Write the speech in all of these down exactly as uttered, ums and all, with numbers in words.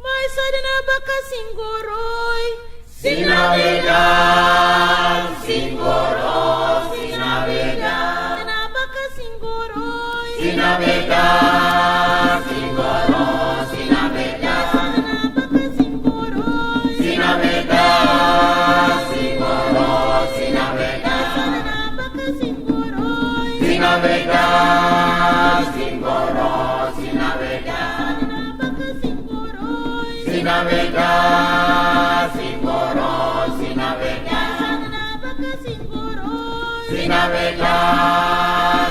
Mai sadana baka singoroi. Sinabeda, singoro, sinabeda. Sinabaka singoro. Sinabeda, singoro, sinabeda. Sinabaka singoro. Sinabeda, singoro, sinabeda. Sinabaka singoro. Sinabeda, singoro, sinabeda. Sinabeda, singoro, sinabeda. Sinabeda,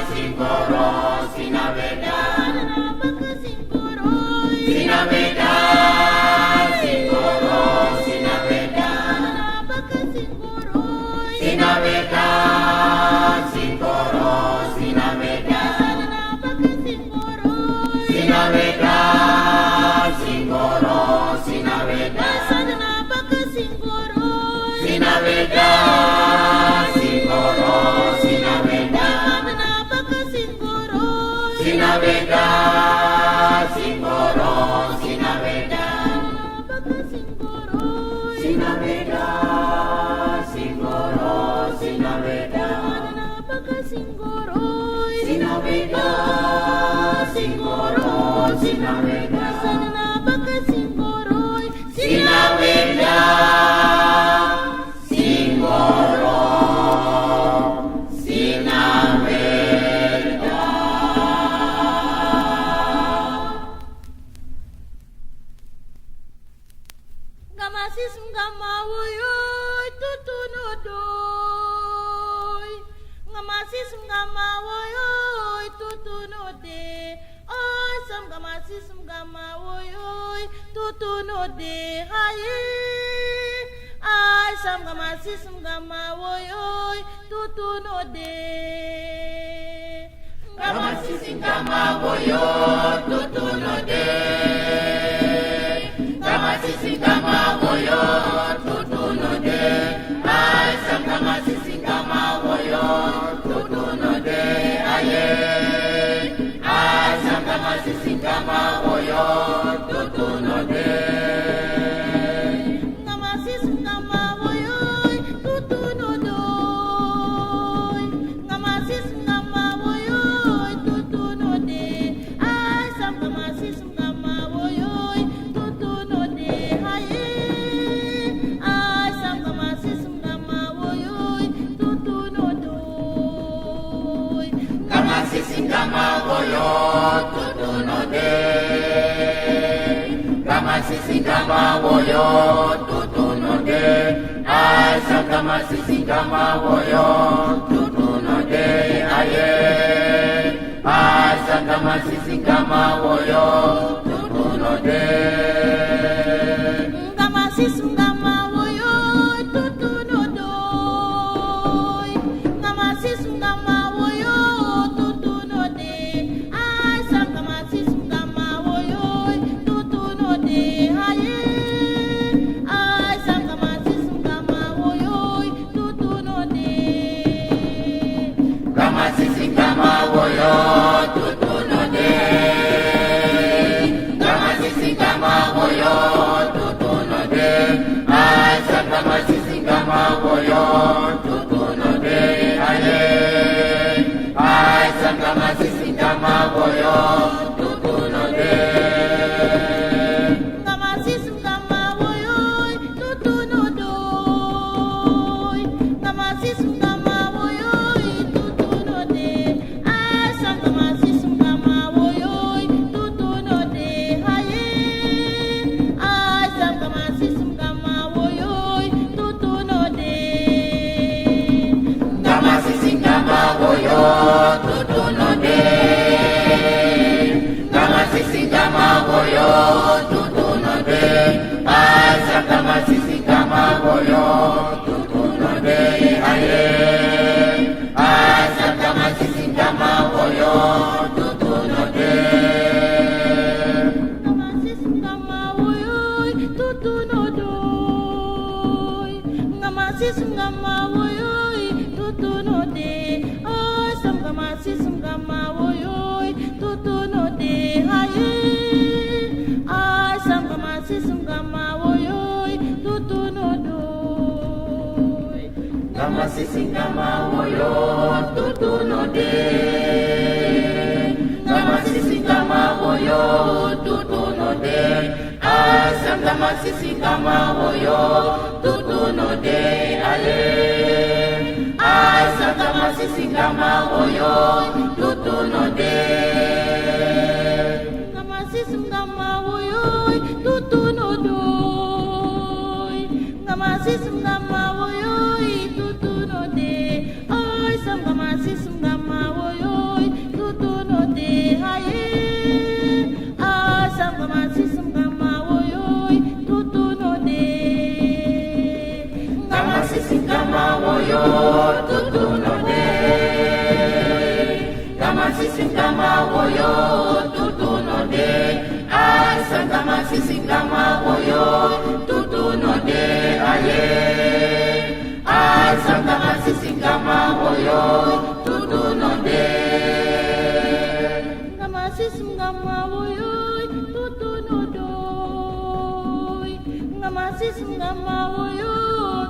singoro, sinabeda. Sinabeda, singoro, sinabeda. Sinabeda, singoro, sinabeda. Sinabeda, singoro, sinabeda. Sinabeda, singoro, sinabeda. Sinabeda, singoro, sinabeda. Sinabeda, singoro, sinabeda. Sinabeda, singoro, sinabeda. Sinabeda, singoro, sinabeda. Nga masisi nga mawoyoi tutu no doi. Nga masisi nga mawoyoi tutu no de. Oi sam nga masisi nga mawoyoi tutu no de. Haye. Ai sam nga masisi nga mawoyoi tutu no de. Nga masisi nga mawoyo tutu no de. Nga masisi nga mawoyo Woyo, tutu no de. Ai, Sangama sisi Sangama woyo, tutu no de. Aye. Ai, Sangama sisi Sangama woyo, tutu no de. Sangama sisi Sangama woyo, tutu no doy. Sangama sisi Sangama woyo, tutu no de. Ai, Sangama sisi Sangama woyo, tutu no de. Aye. Ai, Sangama sisi Sangama woyo, tutu no de. Sangama sisi Sangama woyo, tutu no de. Sangama sisi Sangama woyo, tutu no de. Ai, Sangama sisi Sangama woyo, tutu no de. Aye. Ai, Sangama sisi Sangama woyo, tutu no de. Sangama sisi Sangama woyo, tutu no doy. Sangama sisi Sangama woyo, tutu no de. Ai, Sangama sisi Sangama woyo, tutu no de. Aye. Ai, Sangama sisi Sangama woyo, tutu no de. Sangama sisi Sangama woyo, tutu no de. Sangama sisi Sangama woyo, tutu no de. Ai, Sangama sisi Sangama woyo, tutu no de. Aye. Ai, Sangama sisi Sangama woyo, tutu no de. Sangama sisi Sangama woyo, tutu no doy. Sangama sisi Sangama woyo, tutu no de. Ai, Sangama sisi Sangama woyo, tutu no de. Aye. Ai, Sangama sisi Sangama woyo, tutu no doy. Sangama sisi Sangama woyo, tutu no de. Sangama sisi Sangama woyo, tutu no de. Ai, Sangama sisi Sangama woyo, tutu no de. Aye. Ai, Sangama sisi Sangama woyo, tutu no de. Sangama sisi Sangama woyo, tutu no doy. Sangama sisi Sangama woyo, tutu no de. Ai, Sangama sisi Sangama woyo, tutu no de. Aye. Ai, Sangama sisi Sangama woyo, tutu no de. Sangama sisi Sangama woyo, tutu no de. Sangama sisi Sangama woyo, tutu no de. Ai, Sangama sisi Sangama woyo, tutu no de. Aye. Ai, Sangama sisi Sangama woyo, tutu no de. Sangama sisi Sangama woyo, tutu no doy. Sangama sisi Sangama woyo,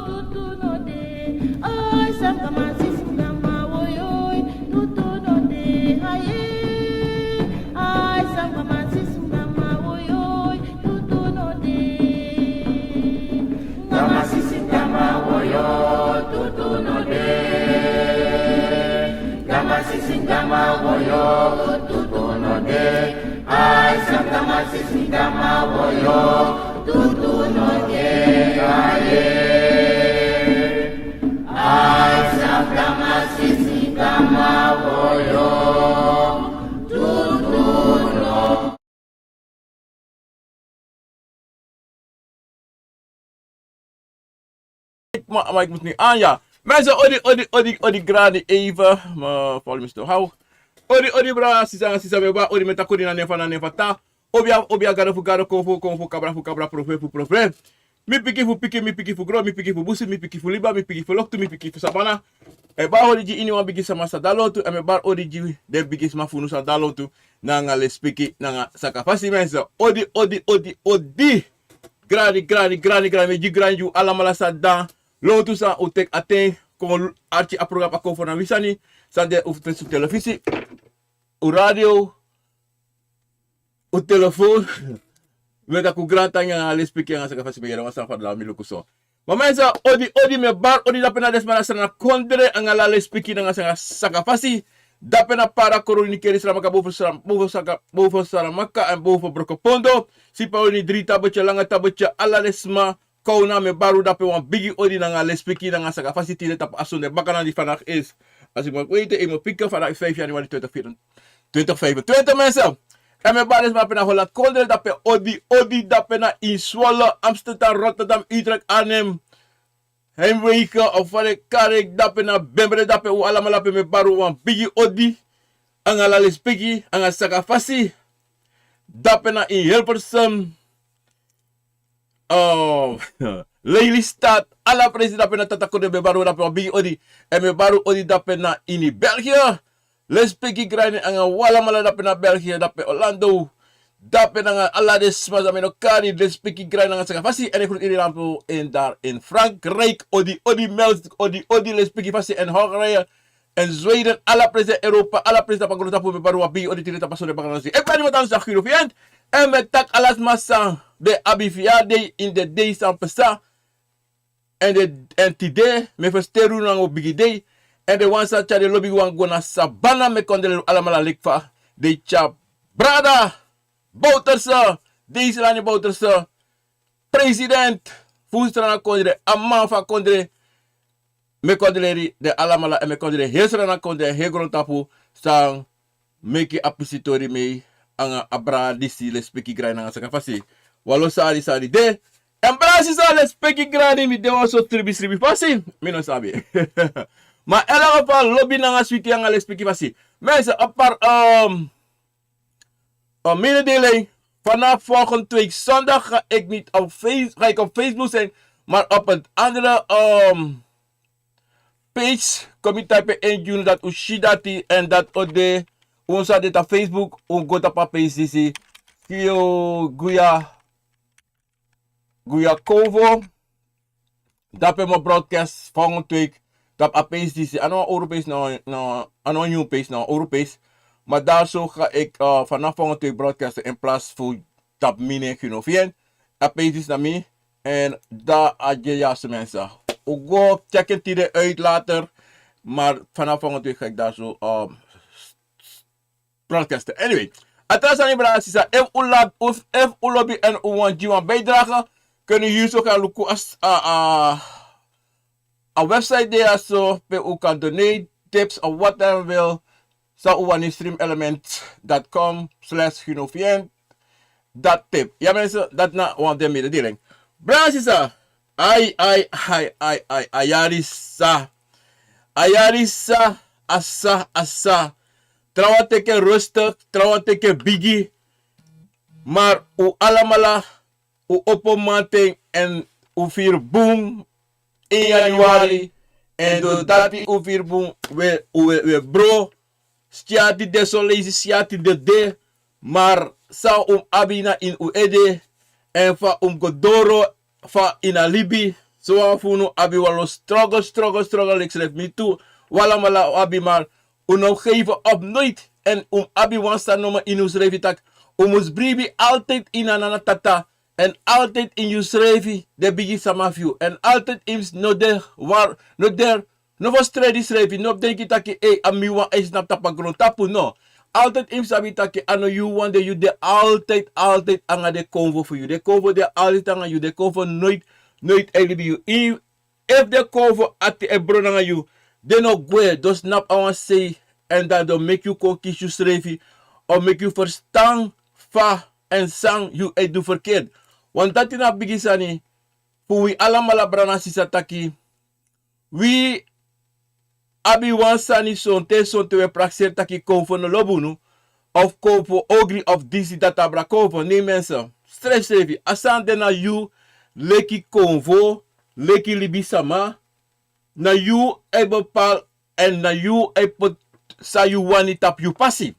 tutu no de. Ai, Sangama sisi Sangama woyo, tutu no de. Aye. Ai, Sangama sisi Sangama woyo, tutu no de. Sangama sisi Sangama woyo, tutu no de. Sangama sisi Sangama woyo, tutu no de. Ai, Sangama sisi Sangama woyo, tutu no de. Aye. Ai, Sangama sisi Sangama woyo, tutu no. Ma, ma, ik moet niet aan, ja. Mensen, odi, odi, odi, odi, grani even. Ma, follow me still. How? Odi, odi, bra, sisa, sisa, mi e bari odi, mi e taki odi na nen fu, na nen fu Tata. Obia, obia, gado fu gado, konfo, konfo, kabra fu kabra, profeti fu profeti. Mi pikin fu pikin, mi pikin fu gron, mi pikin fu busi, mi pikin fu liba, mi pikin fu loktu, mi pikin fu sabana. E bari odi gi iniwan bigi sama san de na lontu, èn mi e bari odi gi den bigisma fu unu san de na lontu, nanga lespeki, nanga sakafasi, mensen. Odi, odi, odi, odi. Grani, grani, grani, grani, mi e gi grani gi un alamala san de na lontu, san un teki a ten kon arki a programa Konfo na wi sani, san de un fu telefisi, un radio, un telefon. Mi e taki un grantangi nanga lespeki nanga sakafasi, mi e yere wan sani fu a dati, mi luku so. Ma mensen, odi, odi, mi e bari odi dape na den sma san de na kondre, nanga ala lespeki nanga sanga sakafasi. Dape na Para, Koronikeri, Saramaka, boven Saram-, boven Saka-, boven Saramaka èn boven Brokopondo. Sipa Uni, dri tabetje, langa tabetje, ala den sma. Kowna, mi e bari un dape wan bigi odi nanga lespeki nanga sakafasi tide tapu a sonde bakana di vandaag is. Als ik mag weten, in mijn pieken vandaag vijf januari twintig vijfentwintig, mensen. Èn mi e bari den sma dape na Holland kondre dape odi, odi dape na in Zwolle, Amsterdam, Rotterdam, Utrecht, Arnhem, Heemwegen, of fa den e kari en, dape na Bembre, dape un alamala dape mi e bari un wan bigi odi. Nanga lespeki, nanga sakafasi. Dape na in Hilversum, oh, Lelystad, ala presi dape na Tata Kondre mi e bari un dape wan bigi odi. Èn mi e bari un odi dape na ini België. Lespeki grani nanga un alamala dape na België, dape Orlando. Dape nanga ala den sma san mi no kari, lespeki grani nanga sakafasi. Èn e groet iedereen dape in daar in Frankrijk. Odi, odi, mels, odi, odi, lespeki fasi in Hongarije. Èn Zweden, ala presi Europa, ala presi tapu a grontapu mi e bari un wan bigi odi tide tapu a sonde bakana di. Èn mi e bari un wan bigi odi tide tapu a sonde bakana di. Èn mi e taki ala sma san den abi verjaardag ini den dei san pasa. Èn den, èn tide, mi e fersiteri un nanga un bigi dei. Èn den wan san tyari den lobi wan go na sabana, mi e kondre un alamala leki fa den e tyari brada Bouterse, Deiselani Bouterse, president fu Sranan kondre, a man fu a kondre. Mi e kondre den alamala, èn mi e kondre heri Sranan kondre, heri grontapu san meki a pisitori mi nanga a brada disi, lespeki grani nanga sakafasi. Wanlo sari sari de. Èn brada sisa, lespeki grani, mi de wan sortu sribi sribi fasi, mi no sabi. Ma in elk geval lobi nanga switi nanga lespeki fasi. Mensen, a par, ehm, een mededeling. Vanaf volgende week zondag ga ik niet op Face-, ga ik op Facebook zijn, maar op een andere, ehm, page. Kom mi type in June dat un si dati, èn dat un de, un sa de tapu Facebook, un go tapu a page disi. Kio Guya, Guya Kovo. Dape mi o broadcast volgende week tapu a page disi. A no wan old page, no, no, a no wan new page, no, old page. Maar daar zo ga ik, eh, vanaf volgende week broadcasten in plaats fu tapu mi nen, you know, fien. A page disi na mi. En daar a je juiste mensen. Un go check en tide uit later. Maar vanaf volgende week ga ik daar zo, ehm, broadcasten. Anyway, a tra sani, brada sisa, efu un lab-, of efu un lobi èn un wani gi wan bijdrage, kan un hier zo gaan luku a, a, a website de ya so, pe un kan donate, tips of whatever wil. San un wani, stream element dot com slash Ginofient dot tip. Ya mensen, dati na wan fu den mededeling. Brada sisa, ai, ai, ai, ai, ai, a yari sa. A yari sa, a sa, a sa. Trawan teki en rustig, trawan teki en bigi. Maar un alamala, un opo mamanten èn un firi bun in januari. Èn dori dati un firi bun, we, we, we bro. Syati de, son leisi syati de de. Maar san un abi na ini un ede, èn fa un go doro fa ini a libi. Sowan fu unu abi wanlo struggle, struggle, struggle, leki srefi mi tu. Un alamala abi, maar un no geven op nooit. Èn un abi wan sani nomo ini unsrefi taki un mus bribi altijd ini a Nana Tata. Èn altijd ini yusrefi, den bigi sama fu yu. Èn altijd yu mus no de war, no de, no frustreer yusrefi, no denki taki, ei, a mi wan e snapu tapu a grontapu, no. Altijd yu mus sabi taki a no yu wan de, yu de altijd, altijd anga den konfo fu yu. Den konfo de altijd anga yu, den konfo nooit, nooit e libi yu. Efu den konfo ati e bron nanga yu, den no gwe, den o snapu a wan sei, èn dan den o meki yu kon kisi yusrefi, o meki yu ferstan fa èn san yu e du ferkert. Want dati na bigi sani fu wi alamala, brada nanga sisa, taki wi abi wan sani sonten, sonten wi e prakseri taki konfo no lobi unu, of konfo ogri, of disi, dati, abra konfo. Nee mensen, srefsrefi, a sani de na yu leki konfo, leki libisama, na yu e bepaal, èn na yu e poti san yu wani tapu yu pasi.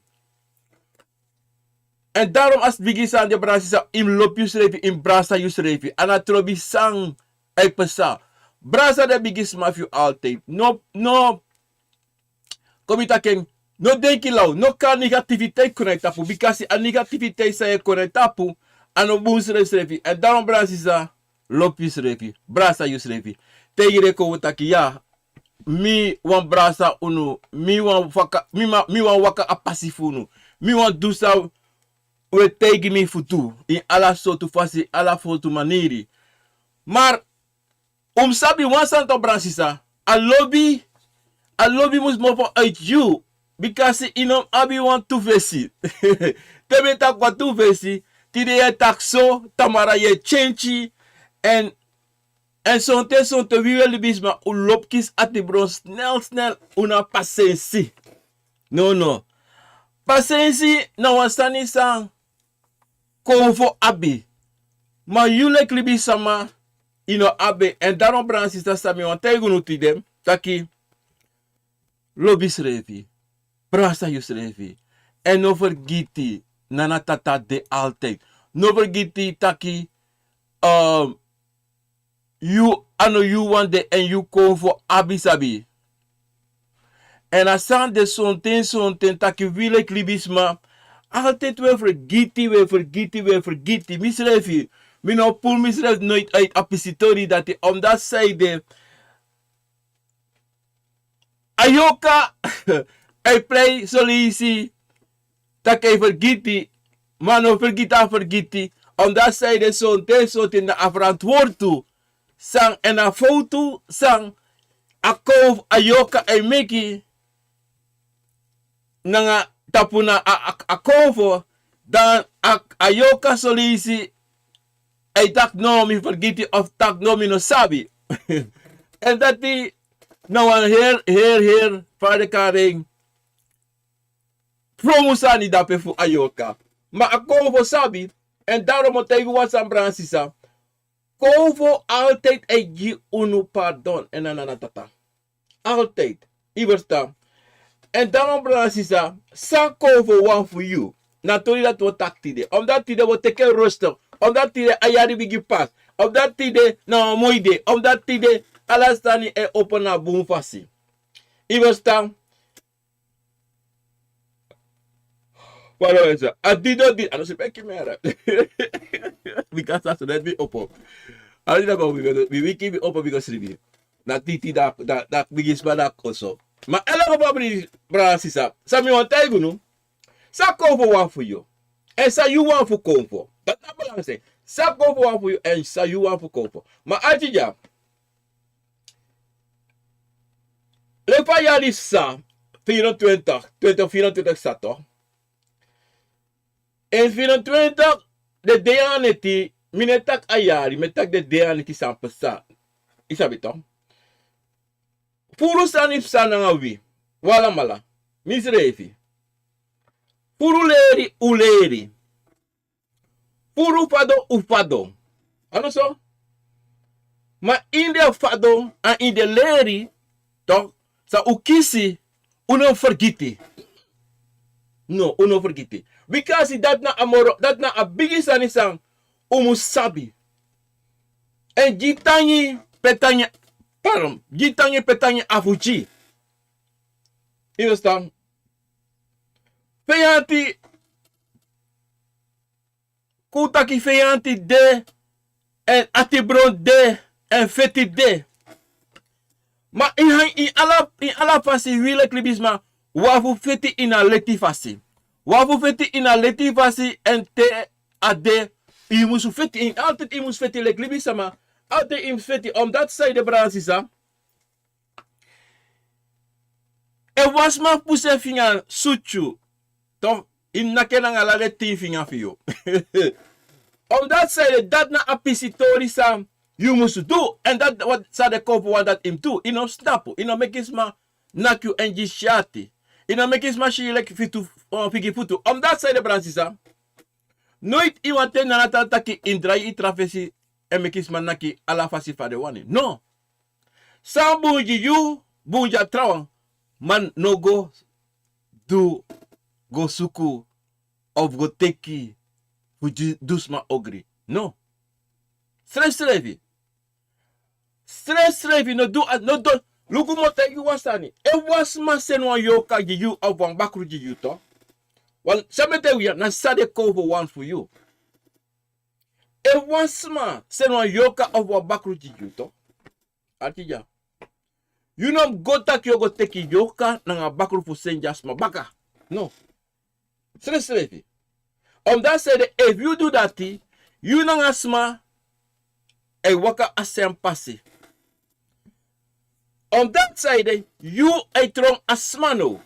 Èn daarom a bigi sani de, brada sisa, yu mus lobi yusrefi, yu mus brasa yusrefi. A no trobi san e pasa. Brasa den bigisma fu yu altijd. No, no, kon mi taki en, no denki law, no kari negativiteit kon na yu tapu, bikasi a negativiteit san yu e kon na yu tapu, a no bun srefsrefi. Èn daarom, brada sisa, lobi yusrefi, brasa yusrefi. Taigi den konfo taki ya, mi wan brasa unu, mi wan waka, mi, ma, mi wan waka a pasi fu unu, mi wan du san un e taigi mi fu du, ini ala sortu fasi, ala sortu maniri. Maar un mus sabi wan sani toch, brada sisa, a lobi, a lobi mus mofo uit yu, bikasi yu no mus abi wan tu fesi. Te mi e taki wan tu fesi, tide yu e taki so, tamara yu e tyentyi, en, en sonten, sonten wi, wi libisma, un lobi kisi atibron snel, snel, un no abi pasensi. No, no. Pasensi na wan sani san Konfo abi. Ma yu leki libisama, yu no abi. En daarom, brada sisa, san mi wani taigi unu tide, taki, lobi yusrefi, brasa yusrefi. En no fergiti, Nana Tata de altijd. No fergiti taki, ehm, yu, a no yu wan de, en yu konfo abi sabi. En a sani de sonten, sonten, taki wi leki libisma, altijd wi e fergiti, wi e fergiti, wi e fergiti. Misrefi, mi no puru misrefi noiti uit a pisitori dati, omdat san ede, a yorka e prei son leisi taki a e fergiti, ma a no fergiti, a fergiti. Omdat san ede, sonten, sonten na a ferantwortu san, en a fowtu san a konfo, a yorka e meki nanga tapu na a, a, a konfo, dan a, a yorka son leisi a e taki no, mi fergiti, of taki no, mi no sabi. En dati na wan heri, heri, heri ferderkaring fromu sani dape fu a yorka. Ma a konfo sabi, en daarom mi o taigi wan sani, brada sisa. Konfo altijd e gi unu pardon, en na Nana Tata. Altijd. Yu ferstan. En daarom, brada sisa, san konfo wani fu yu, na tori dati wi o taki tide. Omdat tide wi o teki en rustig. Omdat tide a yari bigin pas. Omdat tide na wan moi dei. Omdat tide ala sani e opo na bun fasi. Yu ferstan. Pardon, sisa. A didon di, a no sribi e kisi mi yara. Bika a so leti mi opo. A didon kon mi, mi wiki, mi opo, mi go sribi. Na titi da, da, da bigi sma dati kon so. Ma ala go pa bri, brada sisa. San mi wani taigi unu. San konfo wani fu yu. En san yu wani fu konfo. Dati na belangrijk. San konfo wani fu yu, en san yu wani fu konfo. Ma a tide ya, leki fa a yari sa, vierentwintig, twintig vierentwintig sa toch. En vierentwintig, den dei a neti, mi no e taki a yari, mi e taki den dei a neti san pasa. Yu sabi toch. Furu sani pasa nanga wi, wi alamala, misrefi. Furu leri, un leri. Furu fadon, un fadon. A no so? Ma ini den fadon, a ini den leri, toch, san un kisi, un no fergiti. No, un no fergiti. Bikasi dati na a moro, dati na a bigi sani san un mus sabi. En gi tangi pe tangi, pardon, gi tangi pe tangi abi fu gi. Yu ferstan? Feyanti, kon un taki feyanti de, en atibron de, en feti de. Ma ini, ini ala, ini ala fasi wi leki libisma, wi abi fu feti ini a leti fasi. Wi abi fu feti ini a leti fasi, en te a de, yu musu feti, ini altijd yu musu feti leki libisama, altijd yu musu feti, omdat san ede, brada sisa. Efu wan sma pusu en finga sutu yu, toch, yu mus naki en nanga ala den tin finga fu yu. Omdat san ede, dati na a pisitori san yu musu du, en dati na san den konfo wani dati yu mus du. Yu no mus tapu, yu no meki sma naki yu en gi syati. Yu no meki sma si yu leki fitu, eh, figi futu. Omdat san ede, brada sisa. Noiti yu wani teki Nana Tata taki yu mus drai yu tra fesi, en meki sma naki ala fasi fa den wani. No. San bun gi yu, bun gi a trawan. Ma no go du, go suku, of go teki, fu gi, du sma ogri. No. Srefsrefi. Srefsrefi, no du, no du. Luku, mi o taigi wan sani. Efu wan sma seni wan yorka gi yu, of wan bakru gi yu, toch. Wan, san mi e taigi yu ya, na san den konfo wani fu yu. Efu wan sma seni wan yorka of wan bakru gi yu, toch. A tide ya. Yu no mus go taki yu o go teki yoka nanga bakru fu seni gi a sma baka. No. Srefsrefi. Omdati saide efu yu du dati, yu nanga a sma e waka a sen pasi. Omdati saide yu e tron a sma now.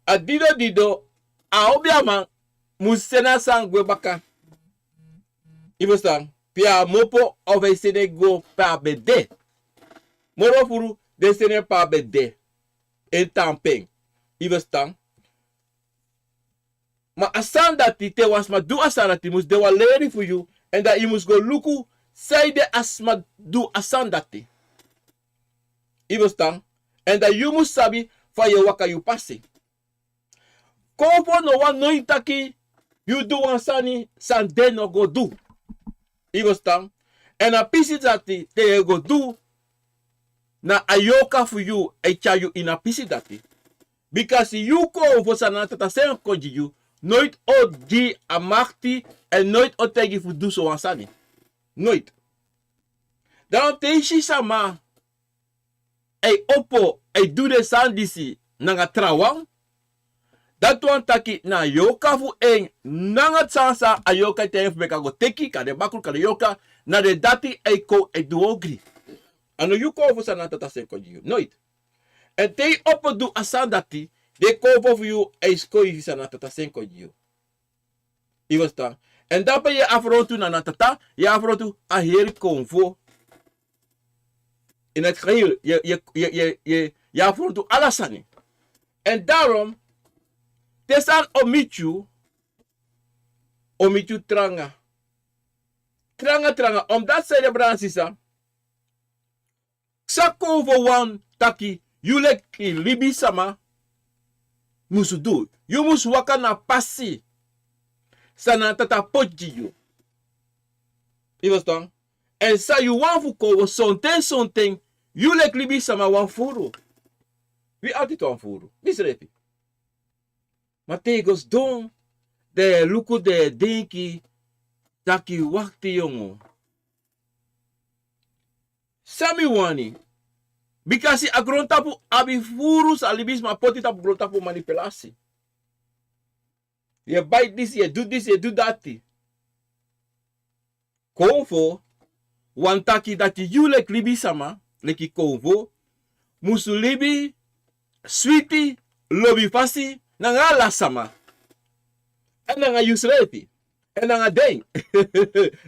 A dido dido, a obiaman mus seni a sani gwe baka. Yu ferstan? Pe a mu opo, of a e seni en go pe a ben de. Moro furu den seni en pe a ben de. En tan pen. Yu ferstan? Ma a sani dati, te wan sma du a sani dati, mus de wan leri fu yu, èn dan yu mus go luku saide a sma du a sani dati. Yu ferstan? Èn dan yu mus sabi fa yu e waka yu pasi. Konfo no wani taki yu du wan sani san den no go du. Yu ferstan? Èn a pisi dati te yu e go du, na a yorka fu yu e tyari yu ini a pisi dati. Bikasi yu konfo san Nana Tata seni kon gi yu, noiti o gi a makti, èn noiti o taigi fu du so wan sani. Noiti. Dan te yu si sama e opo, e du den sani disi nanga trawan, dati wani taki na a yorka fu en, nanga san san a yorka e taigi en fu meki a go teki, kande bakru, kande yorka, na den dati e kon e du ogri. A no yu konfo san Nana Tata seni kon gi yu. Noiti. Èn te yu opo du a sani dati, den konfo fu yu e skoifi san Nana Tata seni kon gi yu. Yu ferstan? Èn dape yu e afrontu Nana Tata, yu e afrontu a heri konfo. In het geheel, yu e, yu e, yu e, yu e, yu e afrontu ala sani. Èn daarom, te sani o miti yu, o miti yu tranga. Tranga, tranga, omdati saide, brada nanga sisa, san konfo wani taki yu leki libisama musu du. Yu musu waka na a pasi san Nana Tata poti gi yu. Yu ferstan? Èn san yu wani fu konfo, sonten, sonten yu leki libisama wani furu. Wi altiti wani furu. Misrefi. Ma te yu go sidon, dan yu e luku, dan yu e denki taki, wakti yongo. San mi wani? Bikasi a grontapu abi furu san libisma poti tapu grontapu, manipulasi. Yu e bai disi, yu e du disi, yu e du dati. Konfo wani taki dati yu leki libisama, leki konfo, musu libi switi, lobi fasi nanga ala sama. Èn nanga yusrefi. Èn nanga den.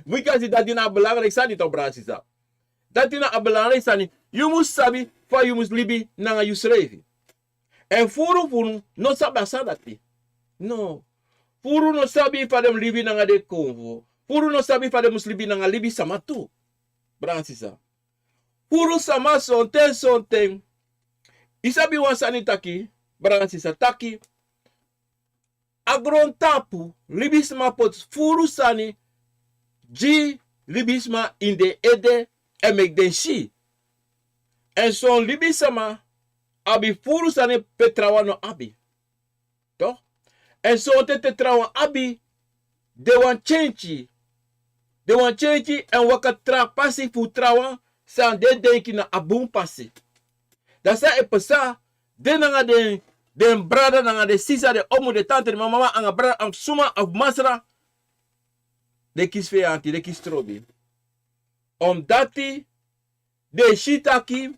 Bikasi dati na a belangrijk sani, toch, brada nanga sisa. Dati na a belangrijk sani. Yu musu sabi fa yu musu libi nanga yusrefi. Èn furu, furu no sabi a sani dati. No. Furu no sabi fa den mus libi nanga den konfo. Furu no sabi fa den mus libi nanga libisama tu. Brada nanga sisa. Furu sama sonten, sonten. Yu sabi wan sani taki, brada nanga sisa, taki a grontapu, libisma poti furu sani gi libisma ini den ede, èn meki den si. Èn son libisama abi furu sani pe trawan no abi. Toch? Èn sonten te trawan abi, den wani kenki. Den wani kenki èn waka tra pasi fu trawan san den denki na a bun pasi. Dan san e pasa, den nanga den, den brada nanga den sisa, den omu, den tante, den mama, mama anga brada, anga suma of masra, den kisi feyanti, den kisi trobi. Omdati den si taki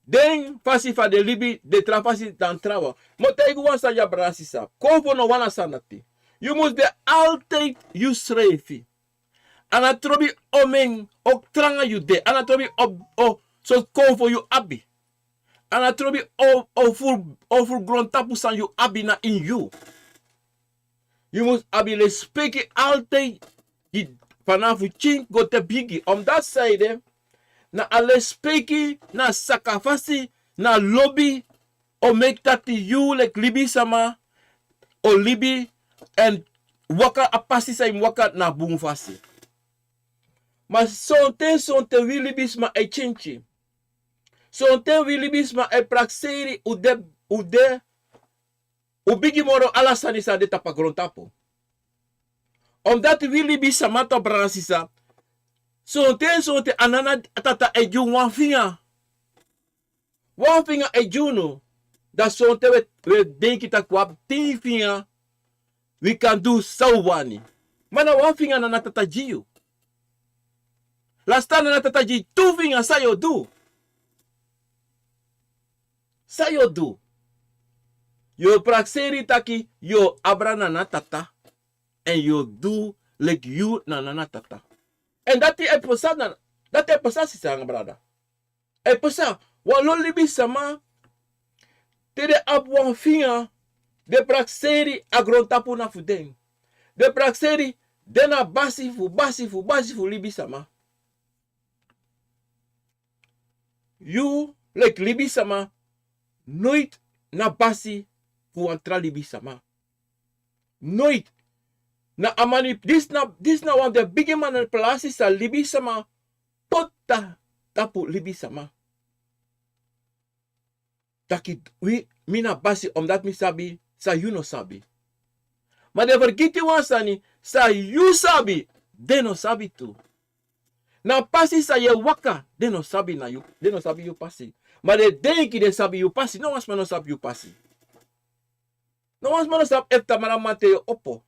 den fasi fa den libi de tra fasi dan trawan. Mi o taigi wan sani ya, brada nanga sisa. Konfo no wani a sani dati. Yu musu de altijd yusrefi. A no trobi omeni o tranga yu de. A no trobi o, o, so konfo yu abi. A no trobi o, o furu, o furu grontapu san yu abi na ini yu. Yu musu abi lespeki altijd, gi, fanafu pikin go te bigi. Omdati saide, na a lespeki, na a saka fasi, na a lobi, o meki taki yu leki libisama o libi èn waka a pasi san yu mus waka na a bun fasi. Ma sonten, sonten wi libisma e kenki. Sonten wi libisma e prakseri un de, un de, un bigi moro ala sani san de tapu a grontapu. Omdati wi libisma, toch, brada nanga sisa, sonten, sonten a Nana Tata e gi un wan finga. Wan finga e gi unu. Dan sonten wi e, wi e denki taki wi abi tin finga, wi kan du san wi wani. Ma na wan finga Nana Tata gi yu. Lasta Nana Tata gi tu finga, san yu o du? San yu o du? Yu o prakseri taki yu o abra Nana Tata. Èn yu o du leki yu na Nana Tata. Èn dati e pasa, na, dati e pasa, sisa nanga brada. E pasa, wan lo libisama, te den abi wan finga, den prakseri a grontapu na fu den. Den prakseri den na basi fu, basi fu, basi fu libisama. Yu, leki libisama, noiti na basi fu wan tra libisama. Noiti. Na a mani, disi na, disi na wan fu den bigi manipulasi san libisama poti tapu libisama. Taki wi, mi na basi, omdat mi sabi san yu no sabi. Ma den fergiti wan sani, san yu sabi, den no sabi tu. Na pasi san yu e waka, den no sabi na yu, den no sabi yu pasi. Ma den denki den sabi yu pasi, no wan sma no sabi yu pasi. No wan sma no sabi efu tamara mamanten yu o opo.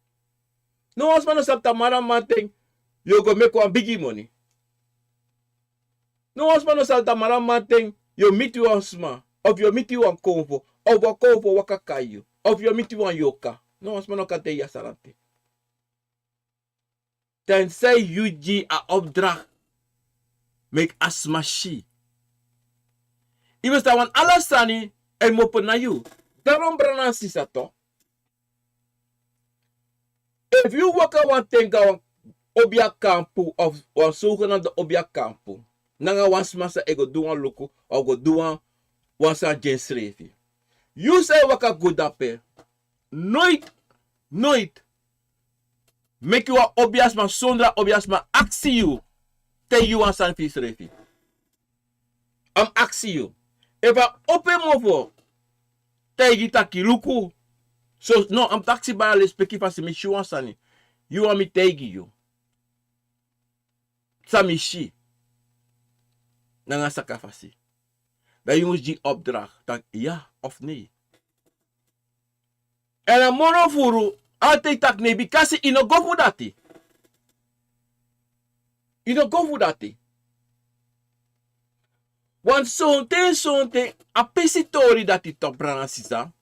No wan sma no sabi tamara mamanten yu o go meki wan bigi moni. No wan sma no sabi tamara mamanten yu o miti wan sma, of yu o miti wan konfo, of wan konfo waka kai yu, of yu o miti wan yorka. No wan sma no kan taigi a sani dati. Tenzij yu gi a opdracht, meki a sma si. Yu mus sabi wan ala sani e mopo na yu. Daarom brada nanga sisa, toch. Efu yu waka wanten go na wan obiakampu of wan zogenaamde obiakampu, nanga wan sma san e go du wan luku of go du wan, wan sani gi ensrefi. Yu san e waka go dape, noiti, noiti meki wan obiasma sondro a obiasma aksi yu, taigi yu wan sani fu yusrefi. A mus aksi yu. Efu a opo en mofo, taigi taki luku. So, no, a mus aksi baya lespeki fasi, mi si wan sani. Yu wani mi taigi yu san mi si nanga saka fasi. Dan yu mus gi opdracht taki ya of nee. Èn a moro furu, altijd taki nee, bikasi yu no go fu dati. Yu no go fu dati. Want sonten, sonten, a pisi tori dati, toch, brada nanga sisa.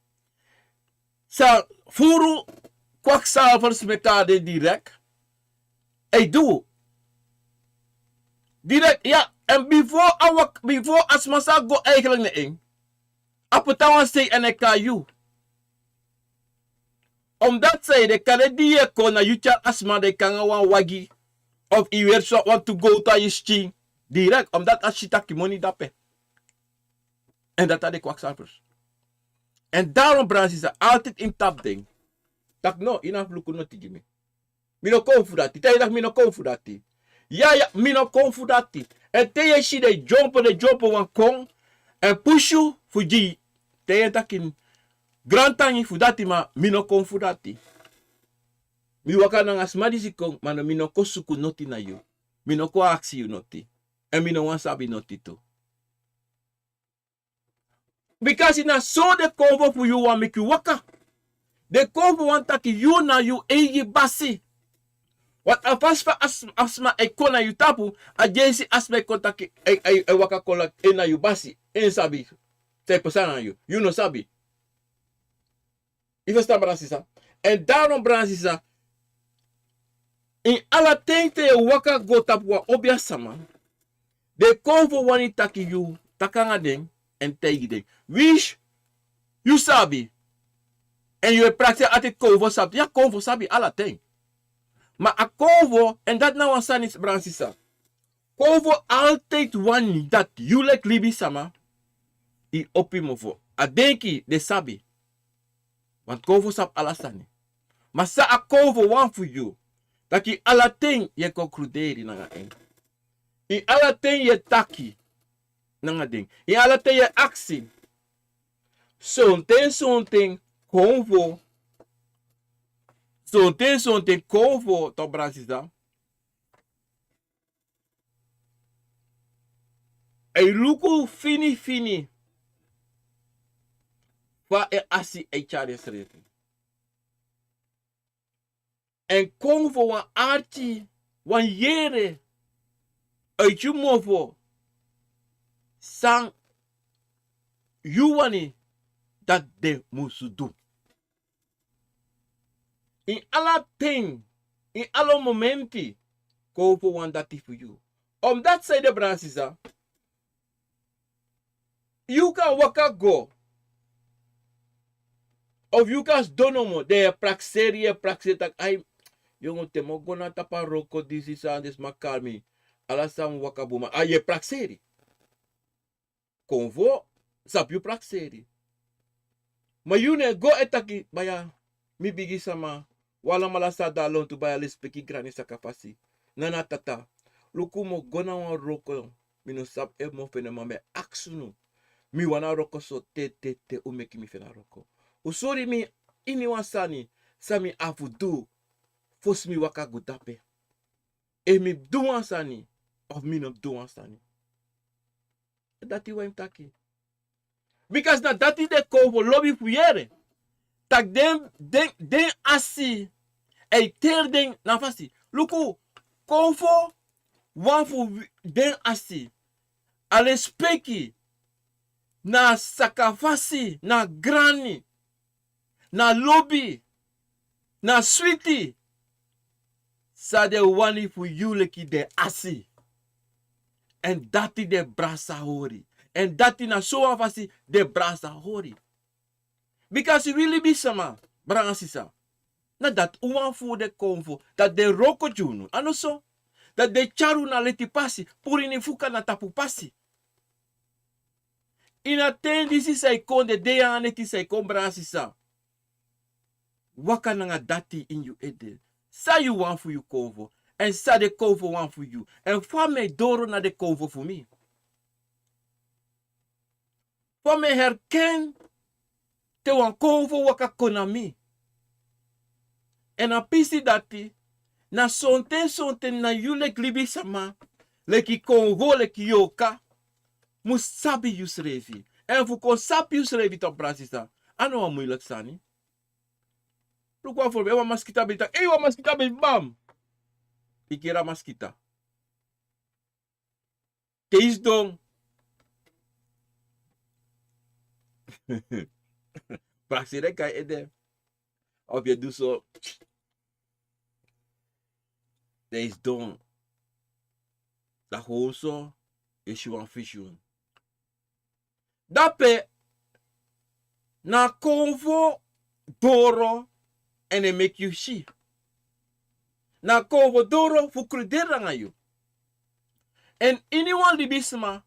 San furu kwakzalvers meki a de direct. Yu du. Direct, ya. Èn before a wak, before a sma sa go eigenlijk na en, a poti a wan sei èn a e kai yu. Omdat san ede, kande di yu e kon, na yu tyari a sma, dan yu kon nanga wan wagi. Of yu weri so wantu gowtu na yu skin. Direct, omdat a si taki moni dape. Èn dati a de kwakzalvers. Èn daarom, brada nanga sisa, altijd yu mus tapu den. Taki no, yu no abi luku noti gi mi. Mi no kon fu dati. Te yu taki mi no kon fu dati. Ya, ya, mi no kon fu dati. Èn te yu e si den dyompo, den dyompo wani kon èn pusu yu fu gi. Te yu e taki grantangi fu dati, ma mi no kon fu dati. Mi waka nanga sma disi kon, ma no, mi no kon suku noti na yu. Mi no kon aksi yu noti. Èn mi no wani sabi noti tu. Bikasi na so den konfo fu yu wani meki yu waka. Den konfo wani taki yu na yu eigi basi. Want a fasi fa a s-, a sma e kon na yu tapu, a dyesi a sma e kon taki, e, e, e waka kon leki en na yu basi. En sabi san e pasa na yu. Yu no sabi. Yu ferstan, brada nanga sisa? Èn daarom, brada nanga sisa, ini ala ten te yu e waka go tapu wan obiasma, den konfo wani taki yu taki nanga den èn taigi den. Winsi yu sabi, èn yu e prakseri altijd konfo sabi. Ya, konfo sabi ala ten. Ma a konfo, èn dati na wan sani, brada nanga sisa. Konfo altijd wani dati yu leki libisma, yu opo yu mofo. A denki den sabi. Want konfo sabi ala sani. Ma san a konfo wani fu yu, taki ala ten yu e konkluderi nanga en. Ini ala ten yu e taki nanga den. Ini ala ten yu e aksi. Sonten, sonten konfo. Sonten, sonten konfo, toch, brada nanga sisa. A e luku fini fini. fa en asi e tyari ensrefi. Èn kon fu wan arki, wan yere, uit yu mofo, san yu wani dati den musu du. Ini ala ten, ini ala momenti, kon fu wani dati fu yu. Omdati san ede, brada sisa, yu kan waka go, of yu kan sidon nomo, dan yu e prakseri, yu e prakseri taki, ai, yongu, te mi o go na tapu a wroko disi, san den sma kari mi, ala san mi waka bun, ma a yu e prakseri. Konfo sabi yu prakseri. Ma yu no e go e taki, baya, mi bigi sama, wi alamala sa de a lontu, baya, lespeki, grani, sakafasi, nana, tata. Luku, mi o go na wan wroko, mi no sabi efu mi o feni en, ma mi e aksi unu. Mi wani a wroko so te, te, te un meki mi feni a wroko. Un sori mi iniwan sani san mi abi fu du fosi mi waka go dape. Efu mi du wan sani, of mi no du wan sani. Dati wi e taki. Bikasi na dati den konfo lobi fu yere. Taki den, den, den asi e teri den na fasi. Luku, konfo, wan fu wi, den asi, a lespeki, na sakafasi, na grani, na lobi, na switi, san den wani fu yu leki den asi. Èn dati den brasa hori. Èn dati na sowan fasi den brasa hori. Bikasi wi libisama, brada sisa, na dati un wani fu den konfo, dati den wroko gi unu. A no so? Dati den tyari unu na leti pasi, puru unu fuka na tapu pasi. Ini a ten disi san e kon, den dei nanga neti san e kon, brada sisa, waka nanga dati ini yu ede. San yu wani fu yu konfo, èn san den konfo wani fu yu, èn fa mi e doro na den konfo fu mi. Fa mi e herken te wan konfo waka kon na mi. Èn a pisi dati, na sonten, sonten na yu leki libisama, leki konfo, leki yorka, mu sabi yusrefi. Èn fu kon sabi yusrefi, tok, brada sisa, a no wan muilek sani. Luku wan forbi, efu wan maskita ben taki, ei, wan maskita ben bam. Yu kiri a maskita. Te yu sidon, prakseri en kon na yu ede. Of yu e du so, te yu sidon, dan gewoon so yu e si wan visioen. Dape na konfo doro èn e meki yu si. Na konfo doro fu kruderi nanga yu. Èn iniwan libisma